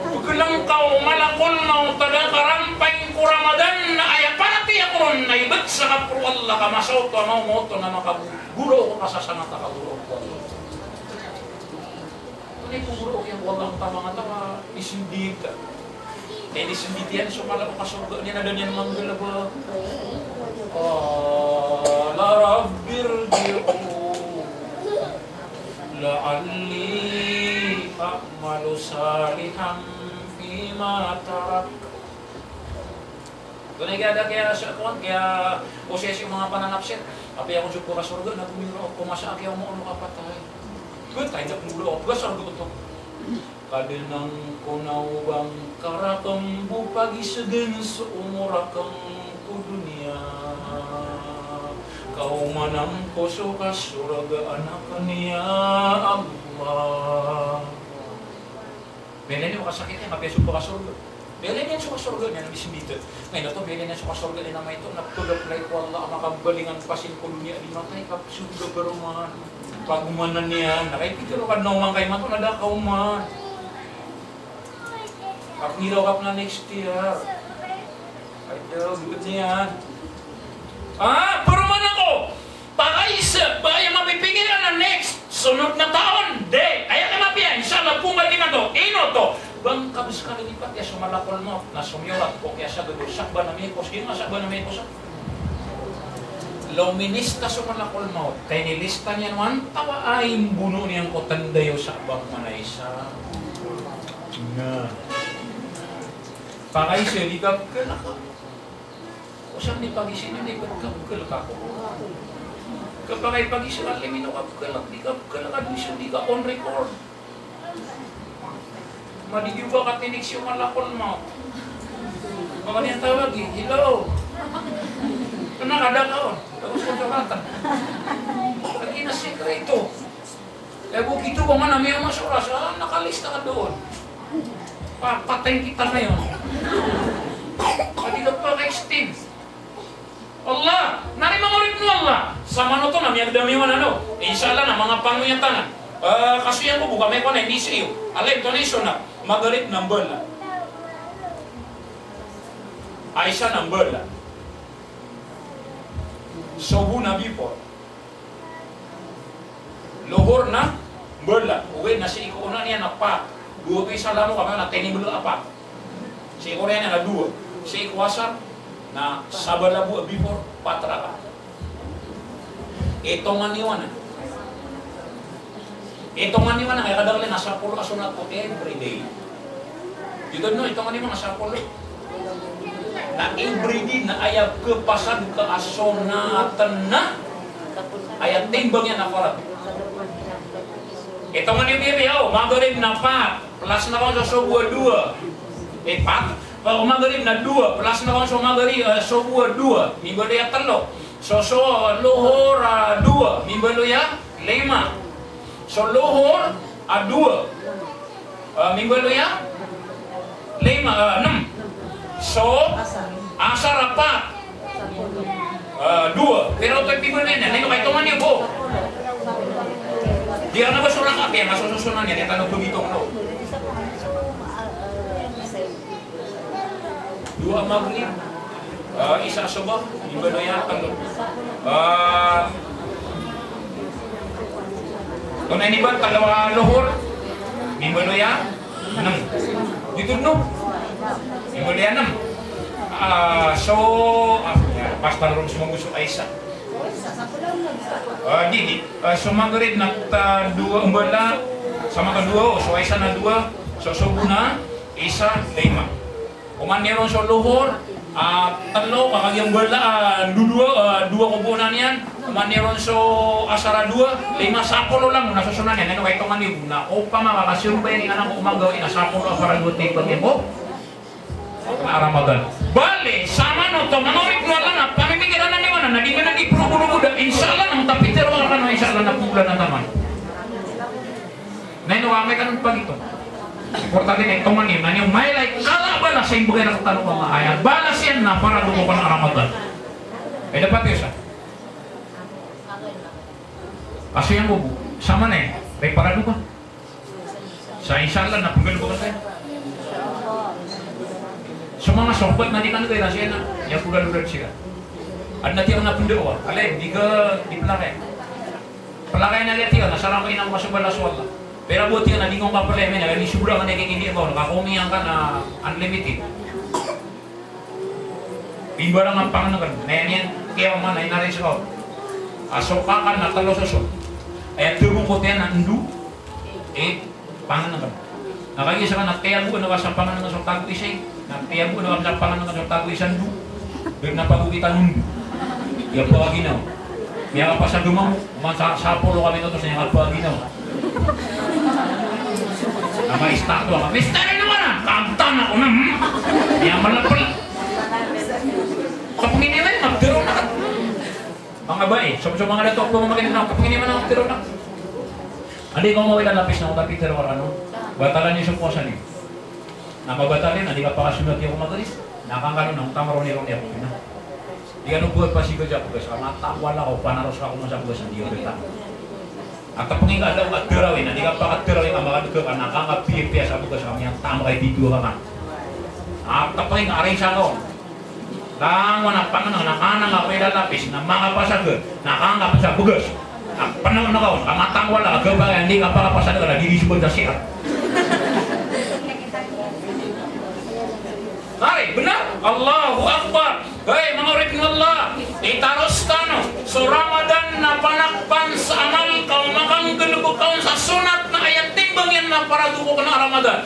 Pkhlng kaw malakol mawt a da ka rampay ko Ramadan na aya paratiyaya ko ron na ibt sa kaporo o Allah ka masa oto a maoma oto na makagoro ko kasasangat a kagoro ko Allah. Tonaa i kogoro iyan ko Allah, taman a taw a ismbit. Aya ismbit iyan so mala o kasorga niyan a da niyan manggalbk. Qala rabbirji'un la'alli a'malu salihan fima tarak. Tonaa i kiyada kiya sa kowan, kiya osiyasi o manga pananapsir. Apiya kon so pkasorga na gomiraw ko masa a kiyaoma on o kapatay. Ptay da ko mula o pkasorga oto. Kadnan ko, na o ba ngka rakn bo pagisgn so omor akn ko doniya. Kaomanan ko so kasorgaan akn, ya Allah. Miyailay niyo kasakit iyan, apiya so pkasorga. Miyailay niyan so kasorga niyan na ismbit. Ngayon oto, miyailay niyan so kasorga niyan na maito, na pag-apply ko Allah a makabalingan pasin ko doniya a di matay, ka so da paroman. Pagomanan iyan, na kay pitharo ka dn a oman ka imanto na da ka oman. Ka pngiraw ka pn a next year. Ay, da, bukod niyan. Ah, paroman ako. Pakaisa, ba aya mapipikir iyan a next, sonod na taon, di. Aya ka mapiya, insha Allah, ponggal imanto, ino oto. Ba ngka bo skali di patiya so malakol mawt, na somiyorat ko kiya sa gado, Sha'ban a miyakos, di nga Sha'ban a miyakos, ah. Lominista so malakol mawt, ka inilista niyan o antaa a imbono niyan ko tanda iyo Sha'ban a isa. Na. Pakaisa, di ka pkhalk. Osan di pagisi niyan na ibt ka pkhalk ako. Kapakay pagisi ka, limi no ka pkhalk, di ka pkhalk, ka di so di ka on record. Madigiyo ba ka tinik si o malakol mawt. Maka niyan tawagi, "Hello." Kna ka da ka on. Tapos ko tawatan. Lagi na sikreto. Eh, bo kito ko man a miyaoma so oras, ah, nakalista ka doon. Pa-, patay kita ngayon. Ka di ka paka-extend. Allah, na ri manga oripn o Allah. Samanoto na miyagdam iyan, ano. Insha Allah na manga pangoyatanan. Eh, kasoyan ko bo ka mikowa na inisi iyo. Alay, tonaa i sona. Magrib na mbala. Isa na mbala. Sobo na before. Lohor na mbala, ogaid na sii ko ona niyan na pat. Dowa oto i salamo ka man na tinimbl a pat. Sii ko ona niyan na dowa. Sii ko asar na sabala bo a before, pat rakaat. Itongan iyo anan. Itongan iyo anan, aya kadakl iyan na sapolo a sonat ko every day. Giyoto dn, itongan iyo man a sapolo. Na every day na aya khapasad ka a sonat na aya timbang iyan na farad. Itongan iyo bibiya, o, Magrib na pat, plus na kon so Sobo a dowa. Eh, pat. O, Magrib na dowa, plus na kon so Magrib, eh, Sobo a dowa. Mimbaloy a tlo. So, so, Lohor a dowa. Mimbaloy a lima. So, Lohor a dowa. Ah, mimbaloy a lima, ah, nem. So, Asar a pat. Ah, dowa. Pira oto i pimbaloy niyan? Ino kay tongan iyo bo? Di na ba so rakaat iyan, masososonan iyan, aya tano bo gitong, no? Dowa a Magrib, ah, isa a Sobo, mimbaloy a tlo. Ah, tonaa ini ba, tlo a Lohor, mimbaloy a nem. Giyoto dn, no? Mimbaloy a nem. Ah, so, ah, pastor ron so magoso a isa. Ah, di, di. Ah, so Magrib na ta dowa mbala, sa maka dowa, o, so isa na dowa, so Sobo na isa, lima. Oman iyo ron so Lohor, ah, tlo, ka kagiya mbala, ah, dodowa, ah, dowa ko bo na niyan. Oman iyo ron so Asar a dowa, lima, sapolo langon a sosonan iyan. Ino kay tongan iyo bo na opama ka kasiyombay iyan anan ko omaga, o ina, sapolo a farad o timbang iyan ko a Ramadan. Bale, samanoto, manga oripn o Allah, na pamimikiran iyo anan na di man a di probo-robo da, insha Allah, na matapitir o Allah, insha Allah, na poglan a taman. Na ino amay ka dn pagito. Importante na itongan iyo, na niyo mailay kala a balas a imbgay rktano o Allah. Aya balas iyan na farad o ko a Ramadan. Ay dapat iyo sa. Kaso iyan bo, sama na iyan, reparado ka. Sa insha Allah na penggalebeken tayo. So manga sohbat na di kanegay na siya na, iya penggalebeken siya. Aden a tiyan a pendawa, alay, di ka, di pelakay. Pelakay na liya tiyan, na saramay na makasombala so Allah. Pero bo tiyan na di ngka pelakay, na di sobra ka na ikikindi ko, na kakomiyan ka na unlimited. Pimbarang a pangeneken, na iyan iyan, kiyaoma na inari sa kaw. A so kakan na telo soson. Aya tebong ko tiyan na endo, e, pangeneken. Na kagiya seka na tiyaboan ka sa pangeneken so tago isa, e. Na tiyaboan ka sa pangeneken so tago isa endo. Dn na pagokitan o endo. Iya paginaw. Miyakapasad o mamo, man sa, sapolo ka minutos na iyakapaginaw. Na maistatwa ka, "Mister, ino ka na?" "Kantan ako na, hmm?" Iya malepel. Kapenginiman, magtero na. Manga bai, so, so manga dato, pemamakin na, kapenginiman na, magtero na. Andi ko mawila lapis na, tapi tero ka, ano? Batalan iyo so powasa niyo. Na mabatal iyan na di kapakasonat iyo ko Maghrib. Na kangkano na, onta maronironi ako na. Di kano bo pasiga sa begas, ka matawala ko, panaros ka ko masa begas, na di iyo beta. At tapengin ka daw ka Tarawih, na di kapakatarawih ka, makadega ka, na kangka piyapiya sa begas, ka miyatama ka i bidwa ka man. At tapengin ka aring sa ko. Langon a pangeneng na kanang a pay lalapis na makapasad ka, na kanang kapasad begas. Na peneng na kaon, ka matang wala, ka gabay, andi ka pakapasad ka, na di di sobat sa siyar. Nari, benar? Allahu Akbar. Hay, manga oripn o Allah, itaros tano so Ramadan na panakpan sa amal, ka o makanggalebek ka on sa sonat na aya timbang iyan na parado ko kena a Ramadan.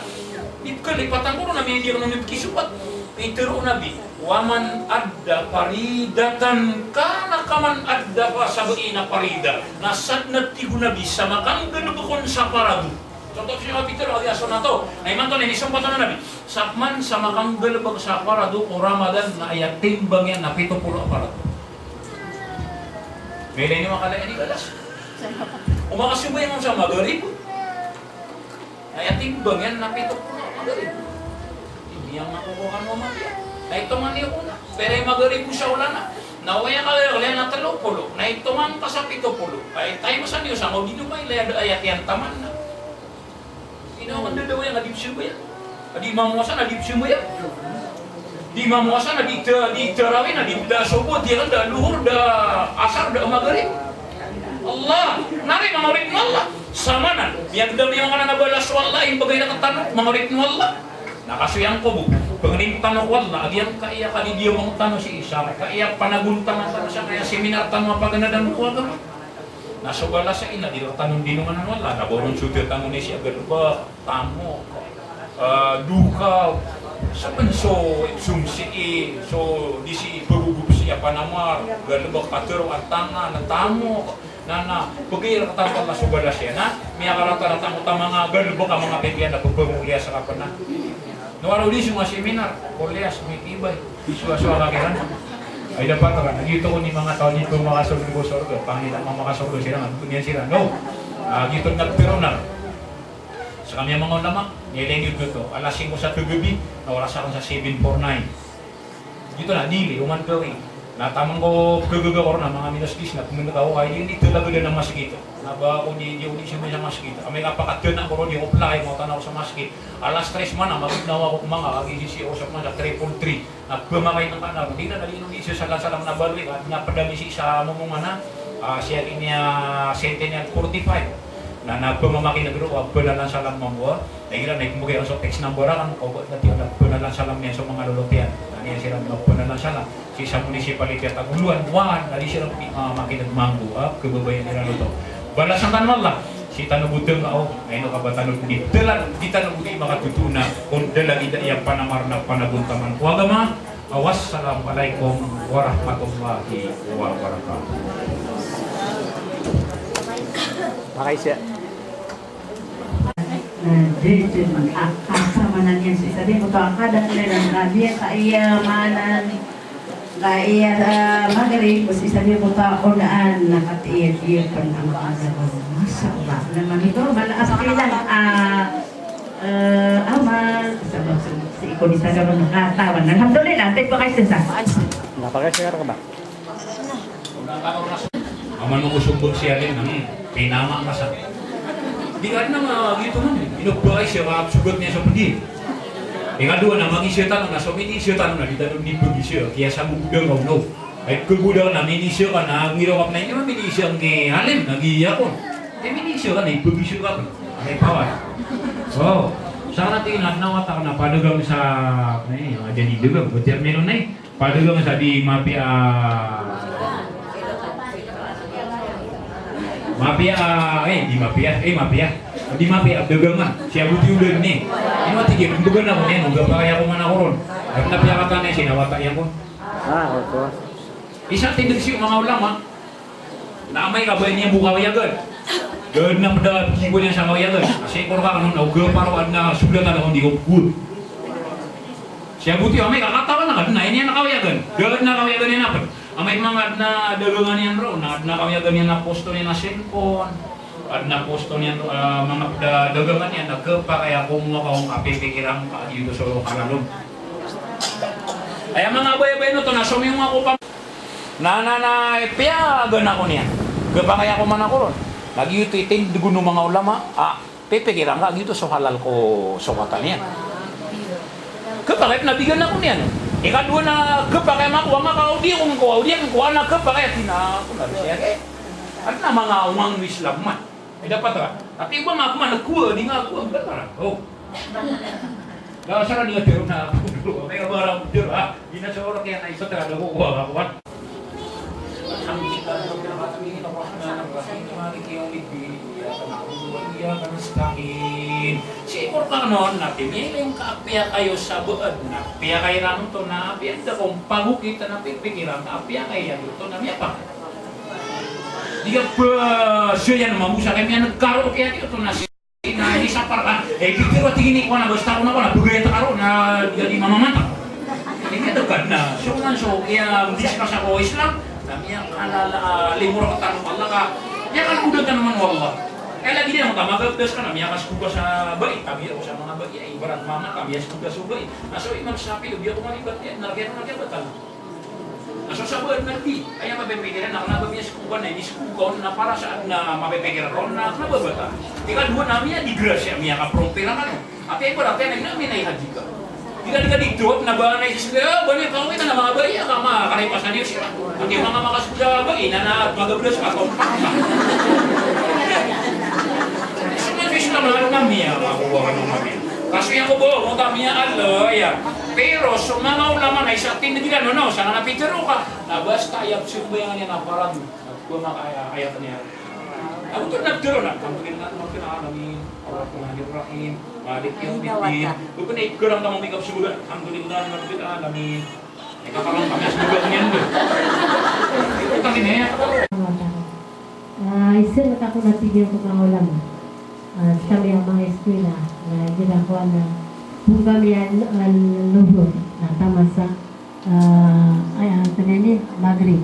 Ipkalipatan ko ron a miyadiya kano niyo pkisopat. Pitero o Nabi, "Wa man adda faridatan kana kaman adda fa sab'ina farida." Na sadn a tig o Nabi sa makanggalebek on sa parado. Contoh, siya pitero a giya sonat o. Na imanto na inisompat o Nabi. Sa pman sa makanggalebek sa parado ko Ramadan na aya timbang iyan na pito polo a parado. Miyalay niyo makala iyan i balas. O makasombay on sa Maghrib. Na aya timbang iyan na pito polo a Maghrib. Indi iyan makokowa kano a mapiya. Na itongan iyo ko na. Pira i Maghrib o sa olan na. Na oway ka laya na telo polo. Na itongan ka sa pito polo. Ay, tayo masan iyo sa, o di niyo mailay a da aya tiyan taman na. Ino ka ndadawa iyan a di pzambayang. A di mamowasa na di pzambayang. Di mamowasa na di ta-, di tarawih na di da sobo, di da luhur, da asar, da Maghrib. Allah, nari manga oripn o Allah. Samanan, miyagdam iyan a balas o Allah, imbagay rektano, manga oripn o Allah. Na kasoy angkoto bo, pangnin tano ko Allah a giyangkaya kadidiyamangotan tano sii sa kaya panagontaman tano sa kaya seminar tano a paganadan ko agama. Na so balas iyan na di rektano dinonganan o Allah, na ba ron so da tano ni sii a galebek, tamok, eh, dokaw, sa pn so ipsong sii, so di sii pagogop sii a panamar, galebek, katero, antangan, tamok, na, na pagay rektano o Allah so balas iyan, na miyakaratarata angkoto a manga galebek a manga pipiya na pphangoliyas ka pn na. Na waro di so manga seminar, koliyas, mikibay, isowasowa ka kiran. Ay dapat ka na, giyoto kon i manga taw a di pn makasold ko sorga, pangni na makasold siran, a di pn iyan siran, no? Ah, giyoto na ptharoon. Sa kami a manga ulama, miyailay niyo giyoto, alas singko sa kagabi, na oras akn sa seven four nine. Giyoto na, di, oman gawii. Na taman ko pkhagaga ko ron a manga minus dis na pmnta ko, ay, di, di talaga da na masgit. Na ba ako di, di ako di sa masgit. Amay ka pakatana ko ron, di ako play, mawatan ako sa masgit. Alas tres man na, magnawa ako kmanga, kagiya sisii ako sa kmanga, triple three. Na pmakain ka na, di na, na di, di, isa salam-salam na baloy, na, na pd ami sii sa momongan na, ah, sii a giya Centennial forty-five. Na, na pmamakin'g roo a banalan salam mambo a. Na igira na ipmbgay iran so text number akn, o ba na tiyan na banalan salam iyan so manga lolot iyan. Na niyan siran mabanalan salam. Sii sa municipality a Tagoloan, wan, na di siran, ah, makin'g mambo a, kababayaan iran oto. Balasan tano o Allah sii tano bo tngka o, na ino ka ba tano di, dalan, di tano bo di makatotona, kon da lagid a aya panamar na panagontaman ko agama. Wassalamu alaikum warahmatullahi wabarakatuh. Makaisa. Na, di, di, a, a, sa manan iyan, so isa di mo to a kada, na, na, na, di, sa iya manan, sa iya, ah, Maghrib, so isa di mo to a onaan, na, kati iya, iya, pn, a, a, a, Masha Allah. Na, mamito, mala, a, sa kailan, ah, Eh, amal, sabap si, si Iko di sa gabang katawan. Alhamdulillah, tay pakaisan sa. Na pakaisan ka ba? Amay ko sombot si alim, hmm, pinama ka sa. Di ka na nga gito man, ino ba ay siya ka sogat niya sa pedi. Ikadowa na mangiza tano na so miniza tano na di tano di pegisa, kiyasabog da ka, no. Ay, kegoda na miniza ka na ngiro ka na, ino miniza ngi alim na giya ko. Ay, miniza ka na, ipegisa ka. Ay, pawan. O, sa na tig iyan a adn a wata na padagang sa, ay, adn a di dagang, o termino na, eh. Padagang sa di mapiya, mapiya, eh, di mapiya, eh, mapiya. Di mapiya a dagangan. Siyaboti o da niyan. Ino a tig iyan, mbegan ako niyan, o gapakay ako man ako ron. Adn a piyakatan iyan, sinawata iyan ko. Ah, oto. Isa tindeg sii o manga ulama. Na amay ka ba niyan bo kawiyagan. Da dn a pd a pd iyan sa kawiyagan. Sii ko rka kano na oga paro adn a sogat a da kon di ko pd. Siyaboti amay ka katawan a ka dn a iniyan a kawiyagan. Da dn a kawiyagan iyan a pd. Amay manga adn a dagangan iyan ron, na adn a kawiyagan iyan a posto niyan a cellphone. Adn a posto niyan, ah, manga pd a dagangan iyan a kapakay ako mo ka, o kapipikiran ka, giyoto so halal on. Aya manga abay-abay oto na somiyong ako pa. Na, na, na, eh, piyagan ako niyan. Kapakay ako man ako ron. Na giyoto i tindeg o manga ulama a pipikiran ka, giyoto so halal ko sogatan iyan. Kapakay na bigan ako niyan. Ikadowa na kapakay mako a makaodi ako ngko, odi ako ngko, na kapakay a tina ako na siya, eh. Adn a manga umang Islam man. Ay, dapat ka. Tapi iba nga ako man, ako, di nga ako, ang dapat ka. O. Na, sa ka di nga tiro na ako. May nga barang tiro, ha? Di na sa oras kaya na isa tira, ako, ako, ako, ako. Alhamdulillahi Rabbil Alamin, Arrahmanir Rahim, Maliki Yawmiddin, Iyyaka na'budu wa iyyaka nasta'in. Sii ko rka kano na pimili ngka a piyakay o sabaad na piyakay rano oto na piyakay da ko mpagokit na pipikiran ka a piyakay iyan oto na miyapa. Di ka ba siya iyan mambo sa kami a nagkaro kaya di oto na si na ini sapar ka. Eh, picture ko tig iyan ko na basta ko na ko na bagay ta karo na di ka di mamamata. Ini ka dagad na. So, man so, kaya discuss ako Islam, na miyakalala, ah, limo rktano o Allah ka. Miyakalgodan tano man o Allah. Eh, lagid iyan ka, magabdas ka na, miyakaskoga sa bai, tabi ako sa manga bai, ay, ibarat mama ka, miyaskoga so bai. Na so Imam Shafi'i, di ako maribat, eh, na kaya na kaya batal. Na so sabaad na di, aya mapipikiran na kna ba miyaskoga na, iniskoga on na para sa adn a mapipikiran ron na kna ba batal. Ikadowa na miyadigrasya, miyakaprompiran kano. Ati ibarat iyan na ina minay haji ka. Di ka, di ka di dot na ba na isis, eh, ba na ikaw ina na manga bai, aka ma, karipasan iyo siya. Ati manga makaskoga bai, na, na, magabdas ka, kompak ka. Islam na Islam na, na miya, makuha ka ng mami. Kaso iyan ko bo, mo kami ya Allah, ya. Pero so manga ulama na isa tindeg iran, no, no, sana na pitero ka. Na basta aya pzambayangan iyan na parad, na kuwan ka aya, aya kaniya. Ago to na pitero na, Alhamdulillah, Rabbil Alamin, Arrahmanir Rahim, Maliki Yawmiddin. Bukan na ikarang ka mamikap siguro, Alhamdulillah, Rabbil Alamin. Ikakarang kami siguro niyan, do. Ito kami na yan. Ah, isa na ako na tig iyan ko manga ulama. Ah, sa kami a manga eskwela, na igira ko ana, pun kami a, a luhur, na taman sa, ah, ay, ah, kanini, Maghrib.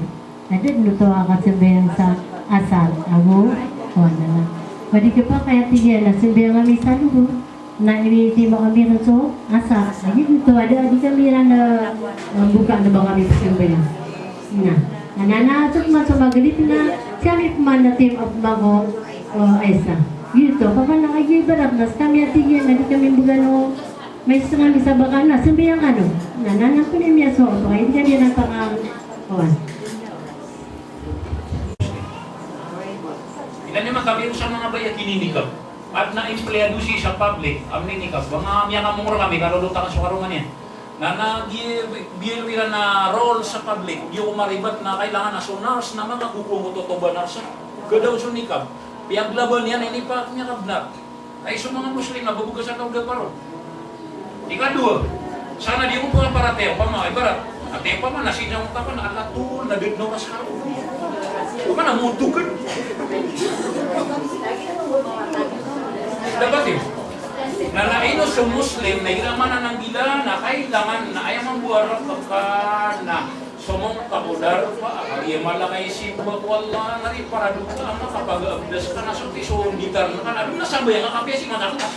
Na da dn oto a kasambayang sa asar, ago, o, ana na. Padi ka pakay a tig iyan na sambayang ami sa luhur. Na initiman ami ron so asar. Lagid oto a da a di kami iran, ah, mboka na ba kami pzambayang. Na, na, na, na, so pman so Maghrib na, si ami pman na tim up mago, o, isa. Giyoto, pman na kagiya ibarat na skami a tig iyan na di kami mbgan o, may isa kami sa baka na, sambayang kano. Na, na, na, pn miyasowa oto, kaya di kami iran panga, o. Ilan iman kami sa manga bai a kininikab. Adn a empleyado sii sa public a mininikab. Ba nga miyakamongor kami, kalolot akn so karoma niyan. Na, na, gi-, biyaloy iran a role sa public, di ko maribat na kailangan a so nurse na makagogowa ko totoba nurse. Gadaw so nikab. Piyaglaban iyan, ini pa, miyakabnar. Ay, so manga Muslim na babagasa ka oda paro. Ikadowa, sana di ko pakaparatiyaya, opama, ibarat, ati opama na sinawang ka na ala tol, na da dn oras ka. Opama na moto ka. Dapat iyo. Na, na ino so Muslim, na igira man a nanggila, na kailangan, na aya mambo a rk ka, na somong ka ko darpa, a kagiya mala ka isimba ko Allah, na di para doon ka, a makapag-abdas ka na so ti so gitar na ka na, doon na sambayang ka, kapiya si mata ka.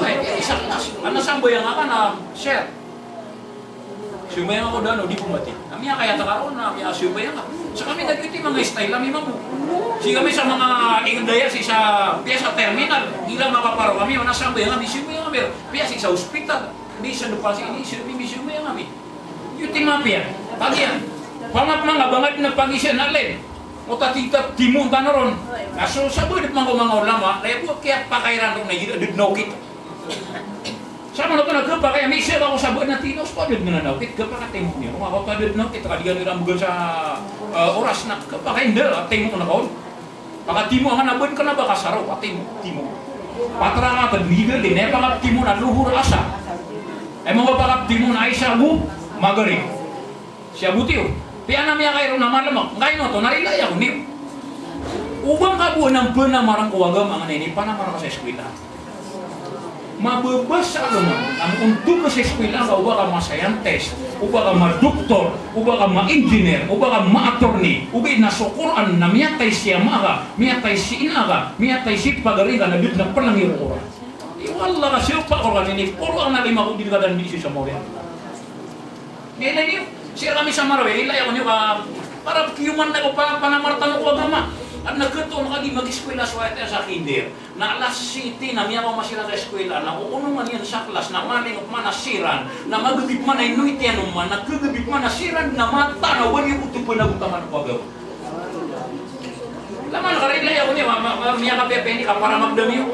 Ay, isa ka na, ana sambayang ka na, sir. Sambayang ako dn o di ko mati. Na miyakayat ka ron na miyasambayang ka. Sa kami da giyoto i manga style ami mambo. Sii kami sa manga ingd aya sii sa piyasa terminal. Igira mapaparo kami, o na sambayang kami, sambayang kami. Piyasa sii sa ospital. Di sa depan sii, di sa, di sambayang kami. Giyoto i mapiya. Kagiya pamapmanga bangad na pagisa na led. O ta tig ta timoon tano ron. Na so sabaad pman ko manga ulama, na aya bo kiyapakay iran ron na igira da dn okit. Sa manoto na khapakay a misaag ako sa baad na tino, so da dn a okit, khapakay a timoon iyo. Manga ko ta da dn okit, ka di gana iran bgan sa, eh, oras na khapakay, nda, timoon ako. Pakatimoon ka na baad ka na ba kasaraw, patimoon, timoon. Patarang ka ta dn, di gana, na aya pakatimoon na lohor, asar. Aya mambo pakatimoon na isa ago magrib. Sii a botiyo. Piya na miyakairo na malam ako. Ngkaino oto, na rilai ako niyo. O ba ngka bo a na panamarang ko agama, ngka na inipanamar ka sa eskwela. Mababasa ka man, na ontog ka sa eskwela ka, o ba ka ma-scientist, o ba ka ma-doktor, o ba ka ma-engineer, o ba ka ma-attorney, ogaid na so Qur'an na miyatay si ama ka, miyatay si ina ka, miyatay si pagari ka, na da dn a pnangiro ko Qur'an. Iyo, Allah ka siyopa ko Qur'an ini, Qur'an a lima ko di ka dn di siyo sa mawri. Ilay niyo, sii rkami sa Marawi, ilay ako niyo ka, para kiyoman na ko pa, panamar tano ko agama. Adn a khatoon ka di mag-eskwela so aya sa kinder. Na alas siyete na miyakaoma siran sa eskwela, na oonongan iyan sa klas, na maling pman a siran, na magbi pman a ino i tiyanom man, na khagabi pman a siran, na mataan a wani oto panagotaman ko agama. Laman ka rilai ako niyo, ma, ma, ma, miyakapiyapiya ini ka para magdam iyo.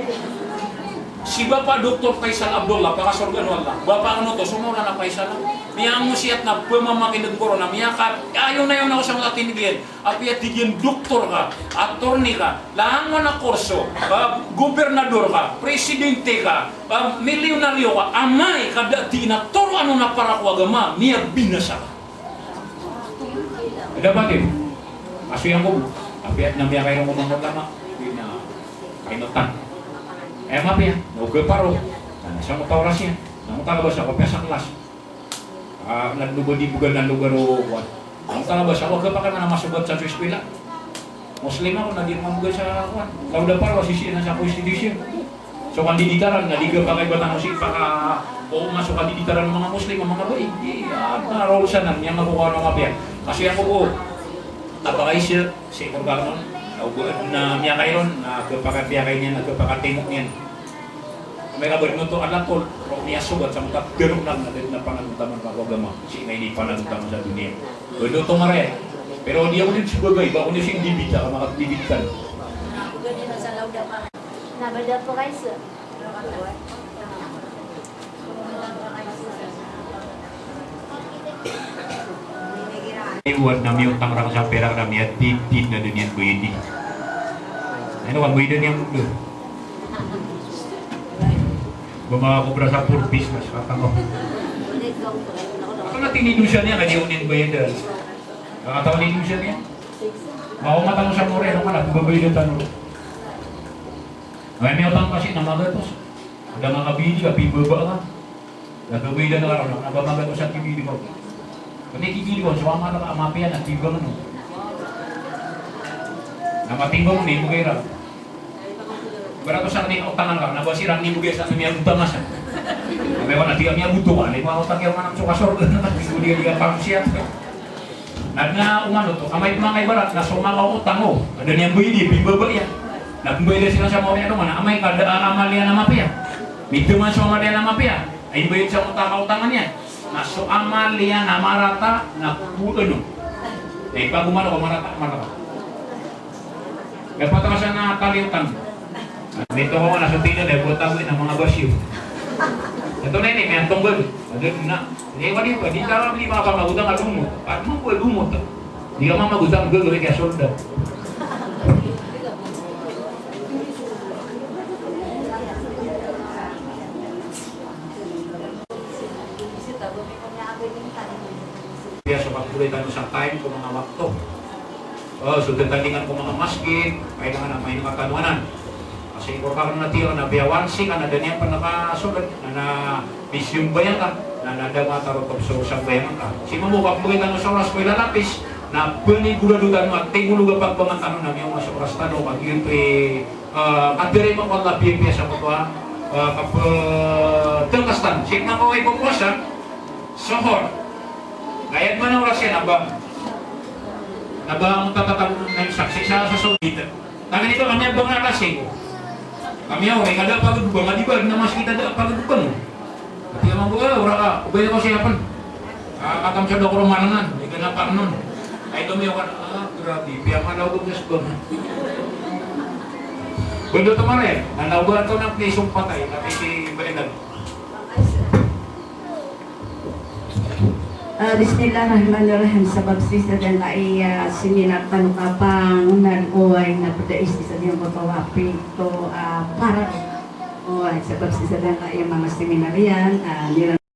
Si Bapa Doktor Faisal Abdullah, pakasorgaan o Allah. Bapa, ano to, so Maulana Faisal. Miyangosiyat na pamamakineg ko ron na miyaka, ayonayon ako sa manga tindeg iyan. Apiya tig iyan doktor ka, attorney ka, langon a kurso, ah, gobernador ka, presidente ka, ah, milyonaryo ka, amay ka da tig iyan a toroan on a para ko agama, miyabinasa ka. Dapat iyo. Kaso iyan ko bo, apiya na miyakairo ko manga ulama, di na kainotan. Aya mapiya, na oga paro, na sangkoto a oras iyan, na sangkoto a labas ako, apiya sa klas. Ah, na dn o ba di bgan a lugar o, kuwan. Na sangkoto a labas ako, khapakay man a masogat sa so eskwela. Muslim ako, na di mambo sa, kuwan. Law da paro a sisii na sa konstitusyon. So kandiditaran, na di khapakay ba tano sii paka, o mas so kandiditaran o manga Muslim, o manga bai. Di, ah, na roo sanan, miyangako ko ano mapiya. Kaso iyan ko bo, apakay sii, sii ko rkano, na oba na miyakay ron, na khapakay piyakay niyan, na khapakay timo niyan. Amay ka ba dn oto alatol, roo niyan sogat sa mota, pero na, na, na panagotaman ka ko agama, sii na inipanagotaman sa doniya. Ba dn oto maraya. Pero di ako dn sabagay, ba ako niyo sii dibita, ka makadibit ka. Na ba da pakaisa? Iwan na miyotang rang sa perak na miyatitid na doniyan bayadi. Ano ka bayadi niyan muda? Ba makakobra sa four business, kata mo. Ato na tinidosa niyan, ka di ako niyan bayadan. Kakataw nidosa niyan. Makaoma tano sa mori, ano ka na, babayada tano. Ay, miyotang kasi na magatos. Ada nga kabidi ka, pibaba ka. Lagabay da na karaw, na ba magatos a kibidi ko. Kani kibidi ko, so ama na ka, ama piya na timbang no. Na matimbang ni mo kira. Barato sa kani otangan ka, na ba siran ni mo kira sa miyagotaman sa. Kami ko na tiga miyagoto ka, ni mo otang kaya manang so kasorga na, di ko di ka pangsiat. Na, na umano to, amay pman ka ibarat na so manga otang o, ada niyan bayadi, pibaba iyan. Na pmbayada siran sa mawri ano man, amay ka da a amal iyan a mapiya. Mitaman so amal iyan a mapiya. Ay bayad sa manga kaotangan iyan. Na so amal iyan a marata na kuwaan o. Na ipagomano ko marata, marata. Dapat ka sa na taliyotan. Mito ko na so tingin, eh, buat ako na mga basyo. Ito na ini, may antong gado. Ada na. Ini, wali pa, di ka lang, di makapamagutang at lumot. At mo po lumot. Di ka mamagutang, gado, kaya solda. Biasa pagkulitan sa time ko mga wakto. O, so tandingan ko manga masgit, kailangan a maino ka tano anan. Kasi ko rkano na tiyo na biyawan sii ka na da niyan pn kasold, na, na misyombayang ka, na, na da matarotop so sambayang ka. Sii mambo ka pmbgay tano sa oras ko ilalapis, na pnigurado tano a tig o loga pagbangan tano na miyaoma so oras tano, ka giyoto i, ah, kadarima ko Allah piyapiya sa koto a, ah, kaptngkas tano. Sii ko manga ipopowasa, sohor. Kaya man a oras iyan a ba, na ba ang tatatag na isaksi sa, sa Saudi. Tagan ito kami a bang na kasi ko. Kami a, ori ka da pagdobang a di ba, na mas kita da pagdobang. Ati a mambo, ah, ora ka, obay ako siya pen. Ah, katam sa dokoro marangan, di ka na parnon. Ay, kami ako, ah, grabe, piya ka na ako gas bang. Bendo tamare, na nawa to na plisong patay, tapi si Balidag. Ah, bismillahirrahmanirrahim. Sabap sii sa giyangkaya seminar tano kapang nan oway na peda sii sa giyangkoto a wapi to, ah, para. Oway, sabap sii sa giyangkaya manga seminar iyan, ah, nira